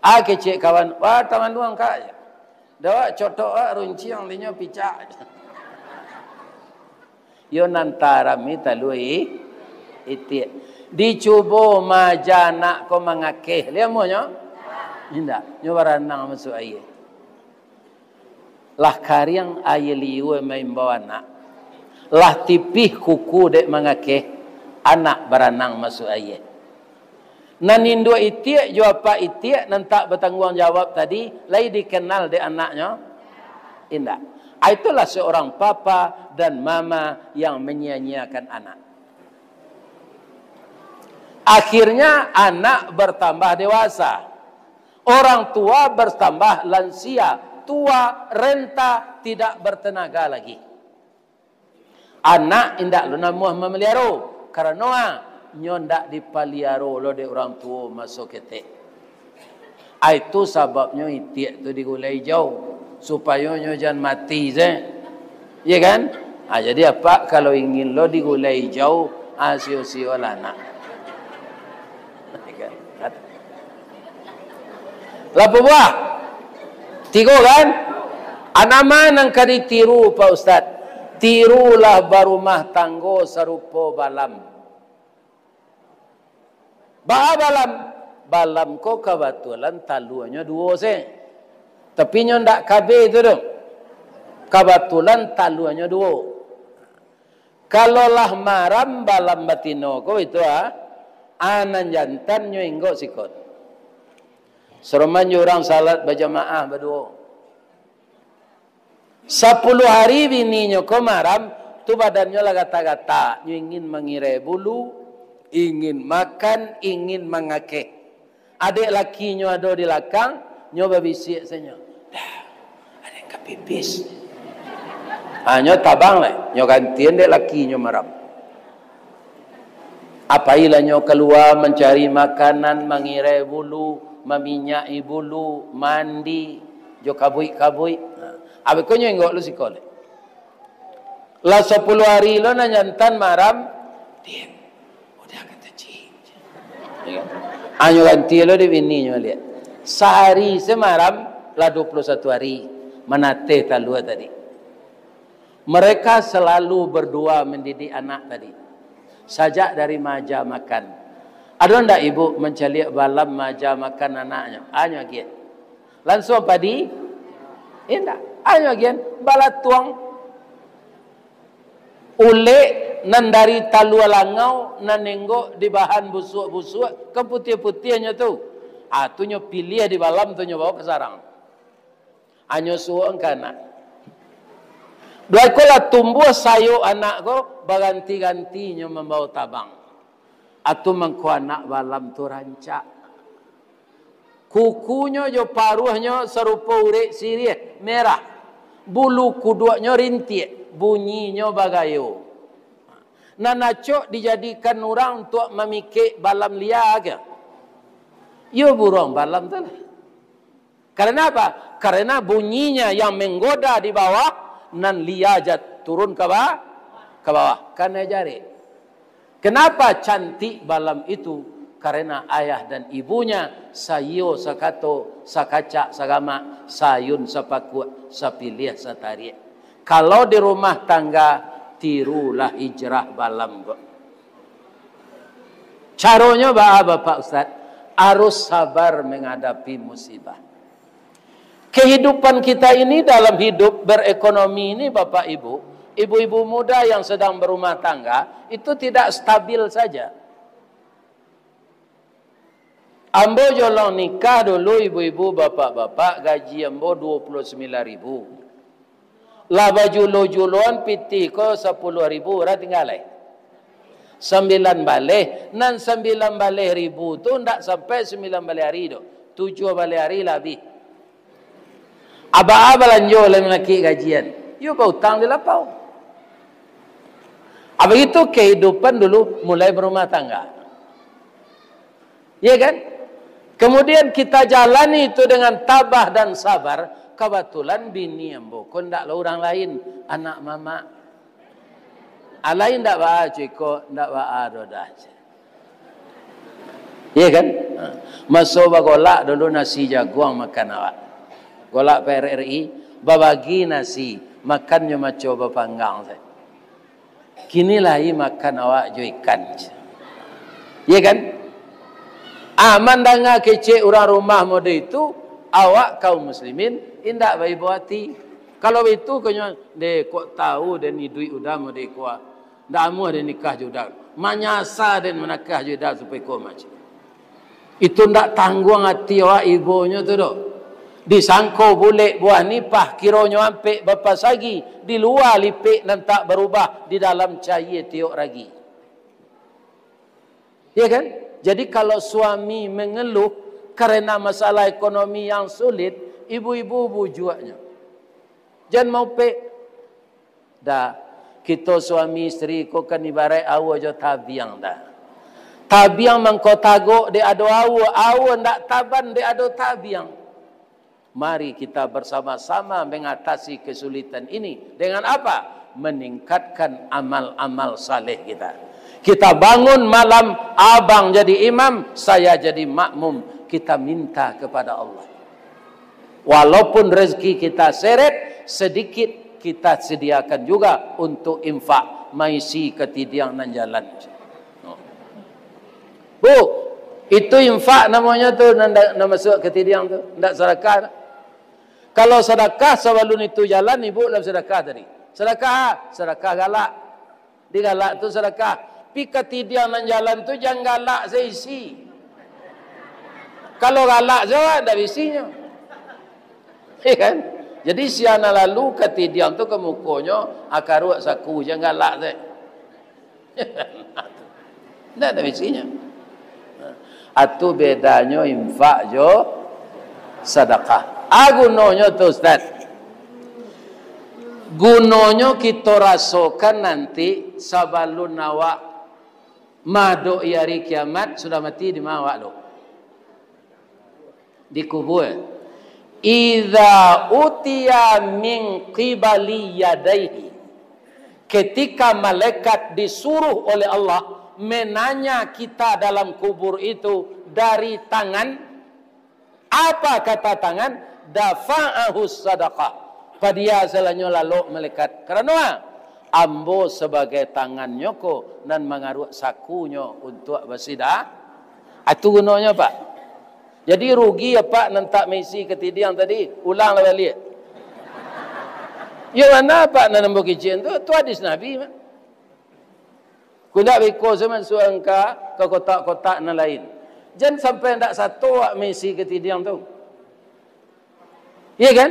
Ah, kecek kawan, "Wah, tamanuang, Kak." Dawak cotok, ah, runciang dinyo picak. Yo nan tarami talua i-, itiak. Dicubo maaja anak ko mangakeh. Lai amuah nyo? Indak. Nyo baranang masuak aia. Lah kariang aia liua maimbau anak. Lah tipih kuku dek mangakeh, anak baranang masuak aia. Nan induak itiak jo apak itiak nan tak batangguang jawab tadi, lai dikenal dek anaknyo? Indak. Ah, itulah seorang papa dan mama yang menyia-nyiakan anak. Akhirnya, anak bertambah dewasa. Orang tua bertambah lansia, tua, renta, tidak bertenaga lagi. Anak indak lo namuah mamaliaro, karano, ah, nyo ndak dipaliaro lo dek urang tuo maso ketek. Ah, itu sababnyo itiak tu digulai ijau, supayo nyo jan mati se. Iya kan? Ah, jadi apak kalau ingin lo digulai ijau, ah, sio-siolah anak. Lapan buah. Tigo kan? Anama nan ka ditiru, Pak Ustaz? Tirulah barumah tanggo sarupo Balam. Baa Balam? Balam ko kabatulan taluanyo duo se. Tapi nyo ndak kabeh tu doh. Kabatulan taluanyo duo. Kalau lah maram Balam batino ko itu, ah, ah, nan jantan nyo inggok siko. Saroman jo urang salat bajamaah baduo. Sapuluah hari bininyo ko maram, tu badannyo lah gata-gata, nyo ingin mangirai bulu, ingin makan, ingin mangakeh. Adek lakinyo ado di lakang, nyo babisiak sanyo, "Dah, adek ka pipis." Ah, nyo tabang lai, nyo gantian dek lakinyo maram. Apailah nyo kalua mancari makanan, mangirai bulu, maminyaki bulu, mandi, jo kabuik-kabuik. Nah, abih ko nyo inggok lo siko lai. Lah sapuluah hari lo nan jantan maram, diam. Udah kata cik. Ya kan? Anyo ganti lo di bini nyo liak. Sahari se maram, lah dua puluh satu hari. Manateh talua tadi. Mereka selalu berdua mendidik anak tadi. Sajak dari maaja makan. Ado ndak ibu mancaliak Balam maaja makan anaknyo? Anyo agiah. Lansuang padi? Indak. Anyo agiah. Balatuang. Ulek nan dari talua langau, nan inggok di bahan busuak-busuak, ka putiah-putiahnyo tu. Ah, tu nyo piliah di Balam tu nyo bawa ka sarang. Anyo suok ka anak. Duai ko lah tumbuah sayok anak ko, baganti-ganti nyo mambawa tabang. Atu mangko anak Balam tu rancak. Kukunyo jo paruahnyo sarupo urek siriah, merah. Bulu kuduaknyo rintiak, bunyinyo bagayo. Nan acok dijadikan urang untuak mamikek Balam lia ka? Iyo, buruang Balam tu lah. Karena apa? Karena bunyinya yang menggoda di bawah, nan lia ja turun ka ba-, ka bawah, kanai jarik. Kenapa cantik Balam itu? Karena ayah dan ibunya saiyo sakato, sakacak sagamak, saayun sapakuak, sapiliah satariak. Kalau di rumah tangga, tirulah hijrah balam ko. Caronyo baa, Bapak Ustaz? Harus sabar menghadapi musibah. Kehidupan kita ini dalam hidup berekonomi ini, Bapak Ibu, ibu-ibu muda yang sedang berumah tangga, itu tidak stabil saja. Ambo jolong nikah dulu, ibu-ibu, bapak-bapak, gaji ambo dua puluh sembilan ribu. Lah bajulo-juloan pitih ko sapuluah ribu, urang tingga lai. Sambilan baleh, nan sambilan baleh ribu tu ndak sampai sambilan baleh ari doh. Tujuah baleh ari lah abih. Abah balanjo lai manakik gajian. Yo bautang di lapau. Ah, begitu kehidupan dulu mulai berumah tangga. Ya kan? Kemudian kita jalani itu dengan tabah dan sabar. Kebetulan bini ambo ko ndak lo urang lain, anak mamak. Alai ndak baa, cuy, ko ndak baa doh dah. Ya kan? Ha. Maso bagolak dulu nasi jaguang makan awak. Golak P R R I, babagi nasi, makannyo maco bapanggang sajo. Kini lai makan awak jo ikan. Ya kan? Ah, mandanga kecek urang rumah model itu, awak kaum muslimin indak baibo ati. Kalau baitu, konyo, deh, kok tahu den iduik uda model ko, ndak amuah den nikah jo uda. Manyasa den manakah jo uda supayo ko macam. Itu ndak tangguang ati awak ibonyo tu doh. Disangko bulek buah nipah, kironyo ampek bapasagi, di lua lipek nan tak barubah, di dalam cayie tiok ragi. Ya kan? Jadi kalau suami mengeluh karena masalah ekonomi yang sulit, ibu-ibu bujuaknyo. Jan maupek. Dah, kito suami isteri ko kan ibarat aua jo tabiang dah. Tabiang mangko tagok dek ado aua, aua ndak taban dek ado tabiang. Mari kita bersama-sama mengatasi kesulitan ini. Dengan apa? Meningkatkan amal-amal saleh kita. Kita bangun malam, abang jadi imam, saya jadi makmum. Kita minta kepada Allah. Walaupun rezeki kita seret, sedikit kita sediakan juga untuk infak, maisi katidiang nan jalan. Bu, itu infak namonyo tu, nan, nan masuak katidiang tu, ndak sadakah. Kalau sadakah sabalun itu jalan, ibu lah sadakah tadi. Sadakah, sadakah galak. Di galak tu sadakah. Pi katidiang nan jalan tu jan galak saisi. Kalau galak sajo, ndak bisinyo. Ya kan? Jadi sia nan lalu katidiang tu ka mukonyo, akaruak saku, jan galak sajo. Ndak ado bisinyo. Atu bedanyo infak jo sadakah. A gunonyo tu, Ustaz. Gunonyo kito rasokan nanti sabalun awak maadok-i ari kiamat, sudah mati di ma awak tu? Di kubur. Idza utiya min qibali yadaihi. Ketika malaikat disuruh oleh Allah menanya kita dalam kubur itu dari tangan, apa kata tangan? Dafa'ahu sadaqah. Padia salanyo lalok malaikat. Karano ambo sabagai tangannyo ko nan mangaruak sakunyo untuak basida. Atu gunonyo, Pak. Jadi rugi apak nan tak maisi katidiang tadi, ulanglah baliak. Iyo bana apak nan ambo kicik tu, tu hadis Nabi mah. Kundak beko se masuak angka ka kotak-kotak nan lain. Jan sampai ndak sato awak maisi katidiang tu. Iya kan?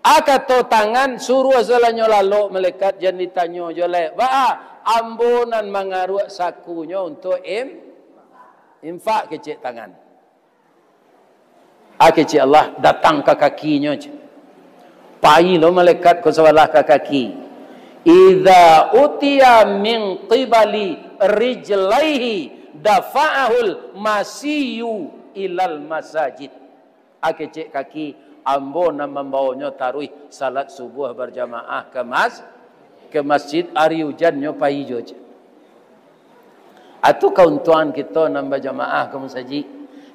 A kato tangan, suruah salanyo lalok malaikat, jan ditanyo jo lai. Baa, ambo nan mangaruak sakunyo untuak im-, infak, kecek tangan. A kecek Allah, datang ka kakinyo, cek. Pai lo malaikat ko sabalah ka kaki. Idza utiya min qibali rijlaihi dafa'ahul masiyu ilal masajid. A kecek kaki, ambo nan mambawonyo taruih salat subuah barjamaah ka mas-, ka masjid, ari ujannyo pai jo, cek. Atu kauntuangan kito nan bajamaah ka musajik.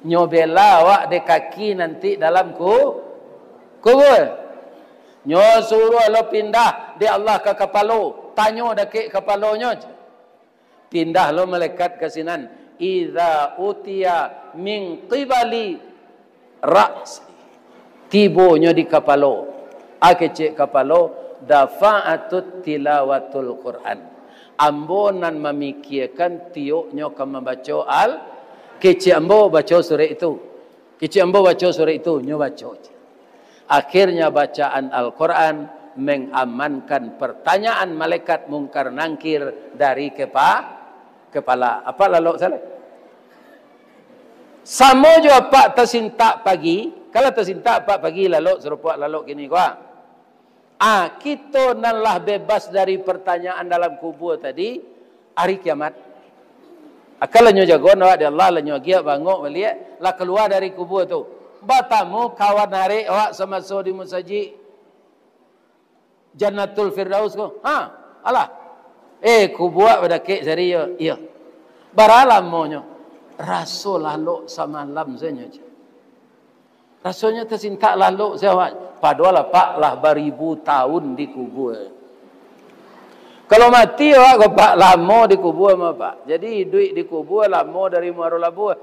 Nyo bela awak dek kaki nanti dalam ku-, kubua. Nyo suruah lo pindah dek Allah ka kapalo. Tanyo dakek kapalonyo. Pindah lo malaikat ka sinan. Idza utiya min qibali ra'si. Tibonyo di kapalo. A kecek kapalo, dafa'atut tilawatul Quran. Ambo nan mamikiakan tioknyo ka mambaco al-, kecek ambo baco surek itu. Kecek ambo baco surek itu, nyo baco. Akhirnya bacaan Al-Quran mengamankan pertanyaan malaikat Mungkar Nangkir dari kepa-, kepala. Apak lalok salah. Samo jo apak tasintak pagi, kalau tasintak apak pagi lalok, sarupo lalok kini ko. Ah, kito nan lah bebas dari pertanyaan dalam kubua tadi, hari kiamat. Akal lah nyo jagoan awak di Allah, lah nyo agiah bangok baliak, lah kalua dari kubua tu. Batamu kawan arek awak samaso di musajik. Jannatul Firdaus ko. Ha, alah. Eh, kubuak badakek sari yo. Iyo. Bara lamonyo? Raso lalok samalam sajo. Rasonyo tasintak lalok sajo, Pak. Padohal, Pak, lah baribu taun di kubua. Kalau mati awak ko, Pak, lamo di kubua mah, Pak. Jadi iduik di kubua lamo dari muaro labuah.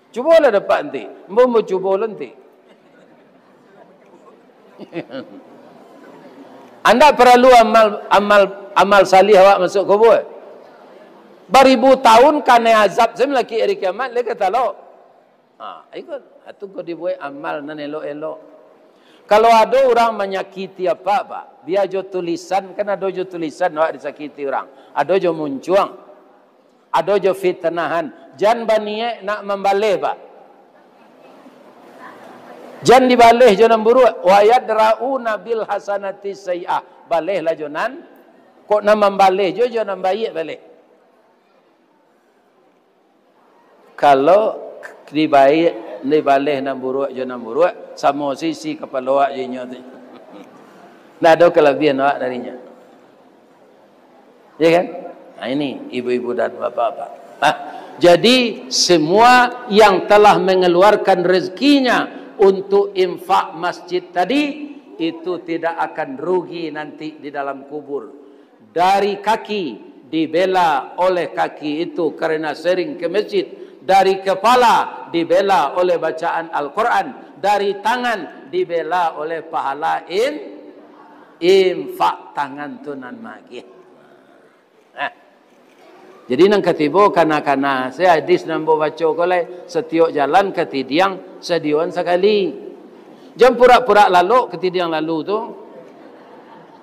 Cubolah dapek nanti. Ambo, ambo cubo lo nanti. Andak paralu amal, amal, amal salih awak masuak kubua. Baribu taun kanai azab sajo malakik hari kiamat, lai ka talok. Ha, iko, atu ko dibuek amal nan elok-elok. Kalau ado urang manyakiti apak, Pak, bia jo tulisan, kan ado jo tulisan awak disakiti urang. Ado jo muncuang. Ado jo fitnahan. Jan baniaik nak mambaleh, Pak. Jan dibaleh jo nan buruak. Wa yadra'una bil hasanati sayyi'ah. Balehlah jo nan, kok nan mambaleh jo, jo nan baiak baleh. Kalau dibaik, dibaleh nan buruak jo nan buruak, samo sisi kapalo awak jo inyo tu. Ndak ado kalabiahan awak darinyo. Ya kan? Nah, ini ibu-ibu dan bapak-bapak. Nah, jadi semua yang telah mengeluarkan rezekinya untuk infak masjid tadi, itu tidak akan rugi nanti di dalam kubur. Dari kaki dibela oleh kaki itu karena sering ke masjid, dari kepala dibela oleh bacaan Al-Quran, dari tangan dibela oleh pahala in-, infak, tangan tu nan magiah. Nah. Jadi nan katibo kana-kana, se hadis nan ambo baco ko lai, satiok jalan ka tidiang, sadioan sakali. Jan purak-purak lalok ka tidiang lalu tu.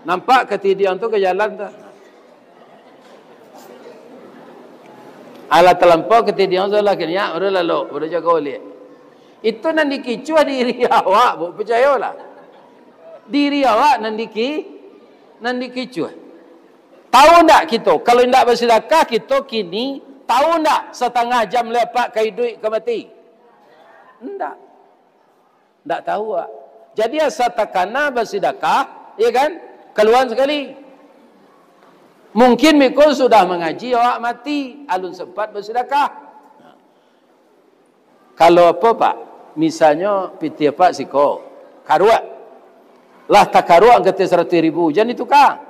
Nampak ka tidiang tu ka jalan tu. Alah talampau ka tidiang tu lah kaniak, baru lalok, baru jago baliak. Itu nan dikicuah diri awak, Bu, picayolah. Diri awak nan diki-, nan dikicuah. Tahu ndak kito, kalau indak basidakah, kito kini tahu ndak satangah jam lai apak ka iduik ka mati? Ndak. Ndak tahu, Pak. Jadi, asa takana basidakah, ya kan? Kaluan sakali. Mungkin miko sudah mangaji, awak mati, alun sempat basidakah. Kalau apo, Pak? Misalnyo, pitih apak siko, karuak. Lah takaruak angkatnyo saratuih ribu, jan dituka.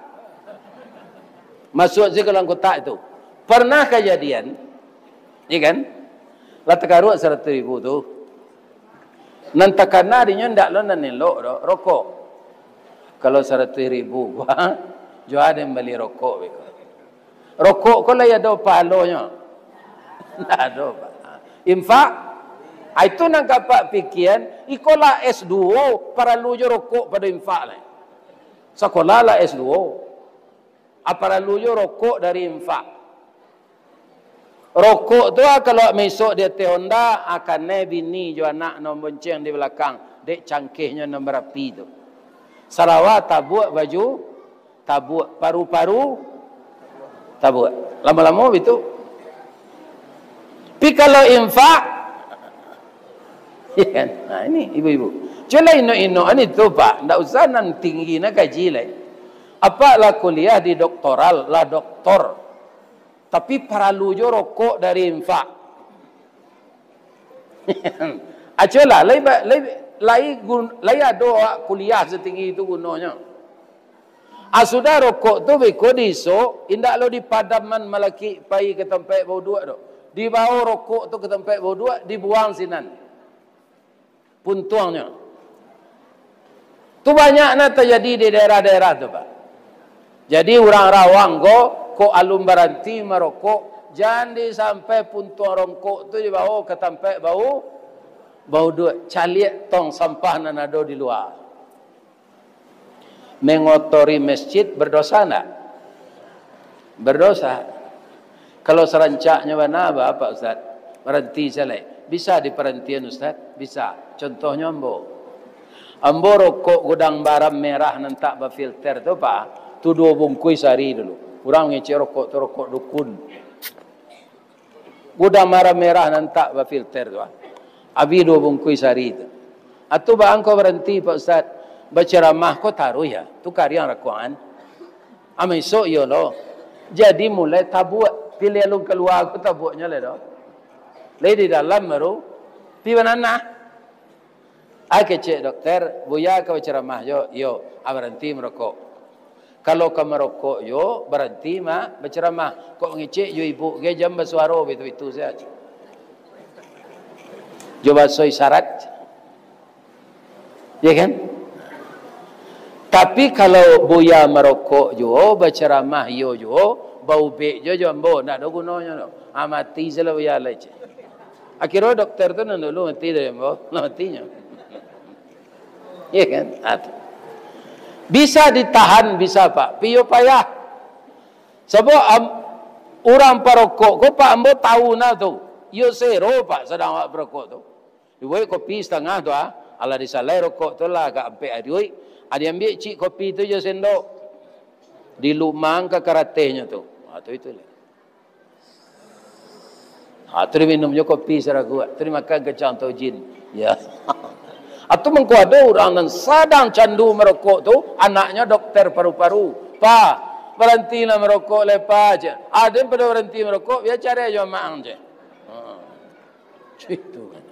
Masuak se ka dalam kotak itu. Pernah kajadian, ya kan? Lah takaruak saratuih ribu tu. Nan takana dinyo ndak lo nan elok doh, rokok. Kalau saratuih ribu, wah, jo a den bali rokok beko. Rokok ko lai ado pahalonyo? Ndak ado, Pak. Infak? Ah, itu nan ka apak pikian, iko lah S duo, paralu jo rokok pado infak lai. Sakolah lah S duo. Ah, paralu jo rokok dari infak. Rokok tu, ah, kalau maisok di ateh honda, ah, kanai bini jo anak nan bonceng di balakang, dek cangkehnyo nan barapi tu. Sarawa tabuak, baju tabuak, paru-paru tabuak. Lamo-lamo bitu. Tapi kalau infak, ya kan? Nah, ini ibu-ibu. Cubolah inok-inok ni tu, Pak. Ndak usah nan tinggi, nan kaji lai. Apak lah kuliah di doktoral, lah doktor. Tapi paralu jo rokok dari infak. Aco lah, lai ba-, lai, lai gun-, lai ado awak kuliah satinggi itu gunonyo. Ah, sudah rokok tu beko diisok, indak lo dipadaman malakik pai ka tampek bauduak tu. Dibawo rokok tu ka tampek bauduak, dibuang sinan puntuangnyo. Tu banyak nah tajadi di daerah-daerah tu, Pak. Jadi urang Rawang ko, kok alun baranti marokok, jan di sampai puntuang rokok tu dibawo ka tampek bau, bauduak, caliak tong sampah nan ado di lua. Mengotori masjid berdosa ndak? Berdosa. Kalau sarancaknyo bana, ba, Pak Ustaz, baranti sajo lai. Bisa diparantian, Ustaz? Bisa. Contohnyo ambo. Ambo rokok Gudang Baram Merah nan tak bafilter tu, Pak, tu duo bungkuih sahari dulu. Urang ngecek rokok tu rokok dukun. Gudang Baram Merah nan tak bafilter tu, ah. Abih duo bungkuih sahari tu. Atu baa angkau baranti, Pak Ustaz? Bacaramah ko taruih ya, tu kariang rakuangan. Ama isok iyo lo. Jadi mulai tabuak, pilih alun kalua ko tabuaknyo lai do. Lai di dalam baru, pi bananah. Ai kecek dokter, Buya ka bacaramah yo, iyo, ah, baranti marokok. Kalau ka marokok yo, baranti ma-, bacaramah. Kok mangecek jo ibu ge, jan basuaro bitu-bitu sajo. Jo baso isyarat. Ya kan? Tapi kalau Buya marokok juo, bacaramah iyo juo, baubek juo jo ambo, ndak ado gunonyo tu. Ah, mati sajolah Buya lai, cek. Akhirnyo dokter tu nan dulu mati dari ambo, lah matinyo. Iya kan? Ah, tu. Bisa ditahan, bisa, Pak. Piyo payah. Sabab am-, urang parokok ko, Pak, ambo tahu nah tu. Iyo sero, Pak, sadang awak parokok tu. Dibuek kopi satangah tu, ah. Alah disalai rokok tu lah, agak ampek aduik. Ah, diambiak cik kopi tu jo sendok. Dilumang ka karatehnyo tu. Ah, tu itu lah. Ha, tu diminum jo kopi saraguak, tu dimakan kacang taujin. Ya. Atu mangko ado urang nan sadang candu marokok tu, anaknyo dokter paru-paru. "Pa, barantilah marokok lai, Pa," cek. Aden pado baranti marokok, bia carai jo amak ang, cek. Ha. Itu kan.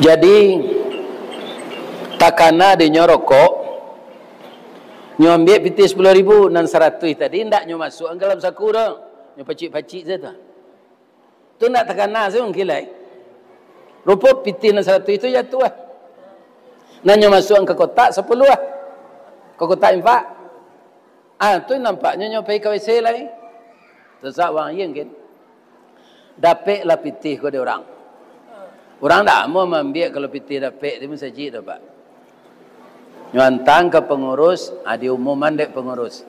Jadi, takana dinyo rokok, nyo ambiak pitih sapuluah ribu, nan saratuih tadi ndak nyo masuak ka dalam saku doh, nyo pacik-pacik sajo tu. Tu ndak takana se mungkin lai. Rupo pitih nan saratuih tu jatuah. Nan nyo masuak ka kotak sapuluah. Ka kotak infak. Ah, tu nampaknyo nyo pai ka W C lai. Sasak wang, iyo kan? Dapeklah pitih ko di urang. Urang dak amuah maambiak kalau pitih dapek di masajik tu, Pak. Nyo antang ka pangurus, ah, diumuman dek pangurus.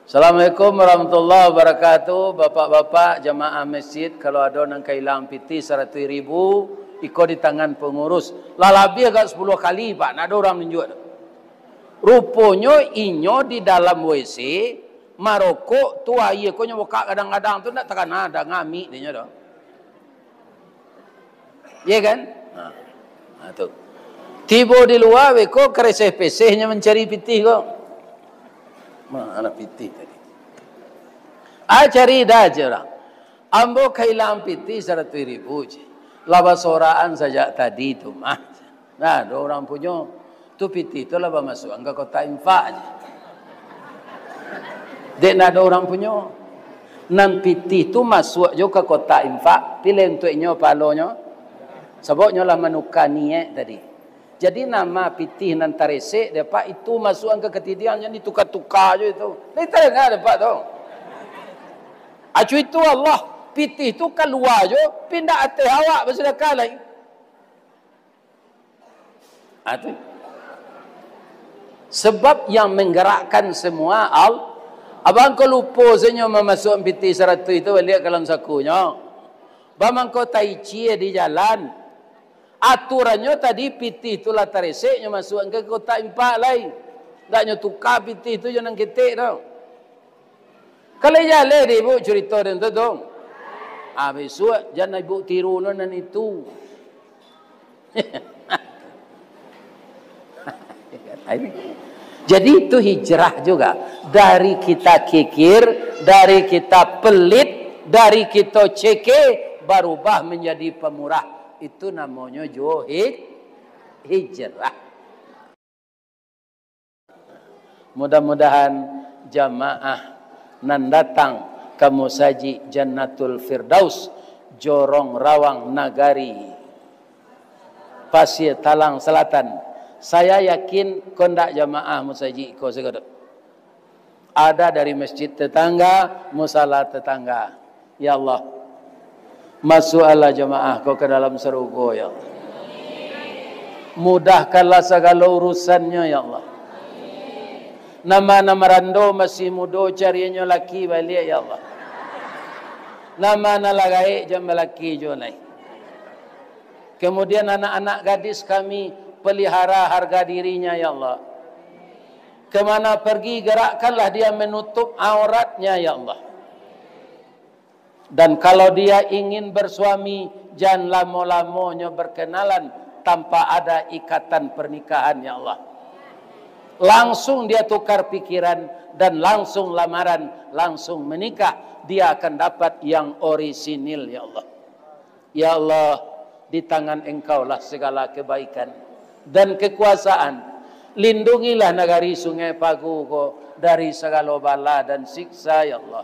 "Assalamualaikum warahmatullahi wabarakatuh. Bapak-bapak jamaah masjid, kalau ado nan ka ilang pitih saratuih ribu, iko di tangan pangurus." Lah labiah agak sapuluah kali, Pak, ndak ado urang nunjuak tu. Ruponyo inyo di dalam W C, marokok tu, aia ko nyo bukak gadang-gadang tu, ndak takana, danga amik dinyo tu. Iya kan? Ha. Ha, tu. Tibo di lua, beko kareseh-pesehnyo mancari pitih ko. Ma, anak pitih tadi. Ah, cari dah je urang. Ambo ka ilang pitih saratuih ribu je. Lah basoraan sajak tadi tu mah. Nah, ado urang punyo. Tu pitih tu lah bamasuakan ka kotak infak je. Dek ndak ado urang punyo. Nan pitih tu masuak jo ka kotak infak, pilih untuak inyo pahalonyo. Sabab nyo lah manuka niaik tadi. Jadi nama pitih nan taresek dek Apak itu masuakan ka katidiang, jan dituka-tuka jo itu. Lai tadanga dek Apak tu. Acu itu Allah, pitih tu kalua jo, pindah ateh awak basadakah lai. Ah, tu. Sebab yang menggerakkan semua Al-, abang ko lupo sajo mamasuak pitih saratuih tu baliak ka dalam sakunyo. Bamangko taicie di jalan. Aturannyo tadi pitih tu lah taresek, nyo masuak ka kotak infak lai. Ndak nyo tuka pitih tu jo nan ketek tu. Kalau jaleh dek ibu curito den tu, tu. Ah, bisuak jan ibu tiru no nan itu. Jadi itu hijrah juga. Dari kita kikir, dari kita pelit, dari kita ceke, barubah manjadi pamurah. Itu namonyo juo hij-, hijrah. Mudah-mudahan jamaah nan datang ka Musajik Jannatul Firdaus, Jorong Rawang Nagari, Pasie Talang Selatan. Saya yakin kondak jamaah musajik ko sagadok. Ada dari masjid tetangga, musala tetangga. Ya Allah, masuakkanlah jamaah ko ka dalam sarugo, ya Allah. Mudahkanlah sagalo urusannyo, ya Allah. Nan ma-, nan marando masih mudo, cariannyo laki baliak, ya Allah. Nan ma-, nan lah gaek, jan balaki juo lai. Kemudian anak-anak gadis kami, pelihara harga dirinya, ya Allah. Kemana pergi, gerakkanlah dia menutup auratnya, ya Allah. Dan kalau dia ingin bersuami, jan lamo-lamonyo berkenalan tanpa ada ikatan pernikahan, ya Allah. Langsung dia tukar pikiran dan langsung lamaran, langsung menikah. Dia akan dapat yang orisinil, ya Allah. Ya Allah, di tangan Engkaulah segala kebaikan dan kekuasaan. Lindungilah nagari Sungai Pagu ko dari sagalo bala dan siksa, ya Allah.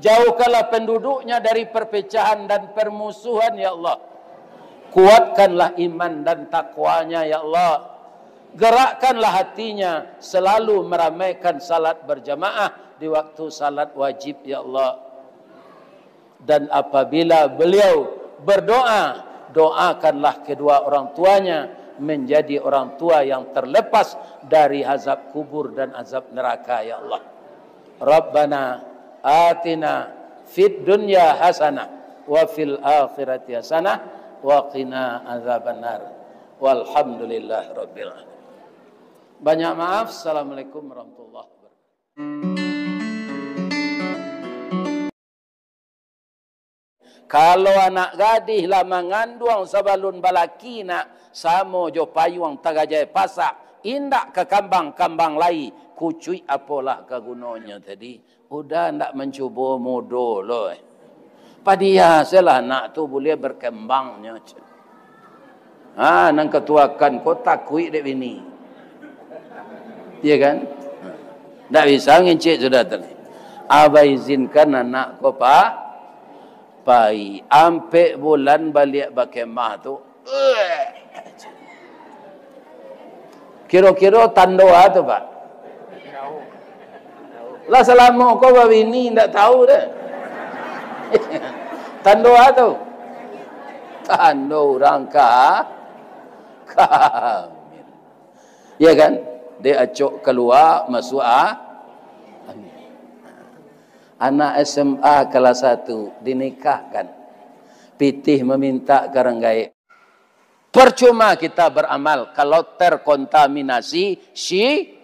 Jauhkanlah penduduknya dari perpecahan dan permusuhan, ya Allah. Kuatkanlah iman dan takwanya, ya Allah. Gerakkanlah hatinya selalu meramaikan salat berjamaah di waktu salat wajib, ya Allah. Dan apabila beliau berdoa, doakanlah kedua orang tuanya menjadi orang tua yang terlepas dari azab kubur dan azab neraka, ya Allah. Rabbana atina fid dunya hasanah wa fil akhirati hasanah wa qina azabannar. Walhamdulillah rabbil alamin. Banyak maaf. Assalamualaikum warahmatullahi wabarakatuh. Kalau anak gadih lah manganduang sabalun balaki nak, samo jo payuang tagajai pasak, indak ka kambang-kambang lai, kucuik apolah ka gunonyo tadi. Udah ndak mancubo mudo lo, eh. Padiasalah anak tu buliah berkembangnyo. Ha, nan katuakan ko takuik dek bini. Iya kan? Ndak bisa ngicik sudah tu. Abah izinkan anak ko pa-, pai. Ampek bulan baliak bakemah tu. Kiro-kiro tando a tu, Pak? Lah salamo ko babini, ndak tahu deh. Tando a tu? Tando urang ka-, kamil. Ya kan? Dek acok kalua, masuak a-, anak S M A kelas satu dinikahkan. Pitih mamintak ka urang gaek. Percuma kita beramal kalau terkontaminasi si-,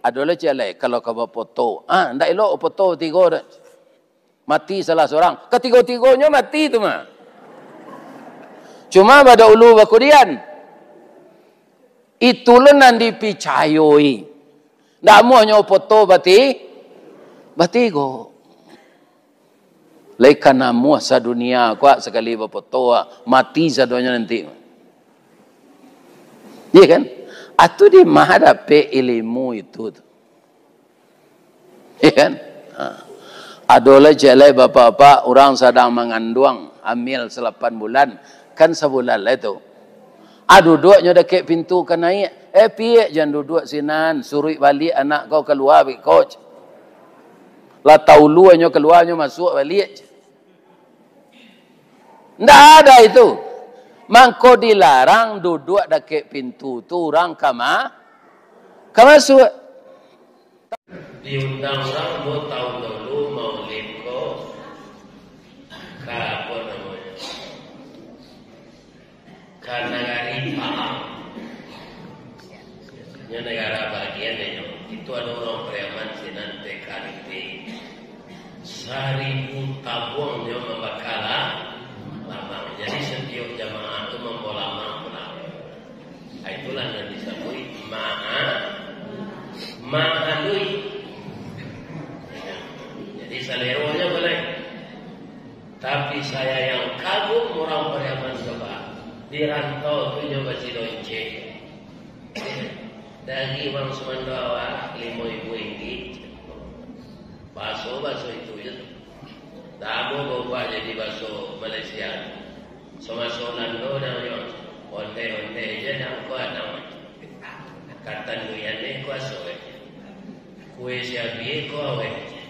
ado lah ciek lai, kalau ka bafoto. Ah, ndak elok foto tigo dah. Mati salah sorang. Katigo-tigonyo mati tu mah. Cuma badahulu bakudian. Itu lo nan dipicayoi. Ndak amuahnyo foto bati-, batigo. Lai ka namuah sadunia ko, sakali bafoto, mati sadonyo nanti. Iya kan? Atu di ma dapek ilimu itu tu? Iya kan? Ha. Ado lai ciek lai bapak-bapak, urang sadang manganduang, hamil salapan bulan, kan sabulan lai tu. Ah, duduaknyo dakek pintu ka naiak. Eh, piak jan duduak sinan, suruik baliak anak kau kalua beko. Lah taulu nyo kalua, nyo masuak baliak. Ndak ada itu. Mangko dilarang duduak dakek pintu tu urang ka ma-, ka masuak. Diundang urang duo taun dulu maulid ko ka, apo namonyo, ka nagari Pahang. Nyo nagara bagian nyo. Itu ado urang Pariaman sinan T K R I T. Saribu tabuang nyo mambaka lamang. Jadi satiok jamaah tu mambawa lamang pulang. Ah, itulah nan disabuik maha-, Yang kagum urang Pariaman tu, Pak. Di rantau tu nyo basilonceng. Dari urang sumando awak, limo ribu ringgit. Baso, baso itu je tu. Ndak ado baubah jadi baso Malaysia. Samaso Balando namonyo, ondeh-ondeh je nan ko namonyo. Katanduian ni kuaso je. Kue siabi ko aweh je.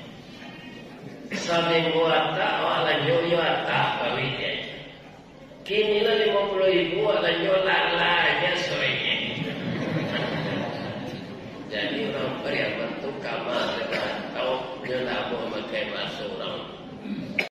Saminggu atak, awak lanjut yo atak, kawin je. Kini lah limo puluah ribu, awak lanjut lalai je sorenya. Jadi urang Pariaman tu kama di rantau, nyo ndak mamakai baso urang.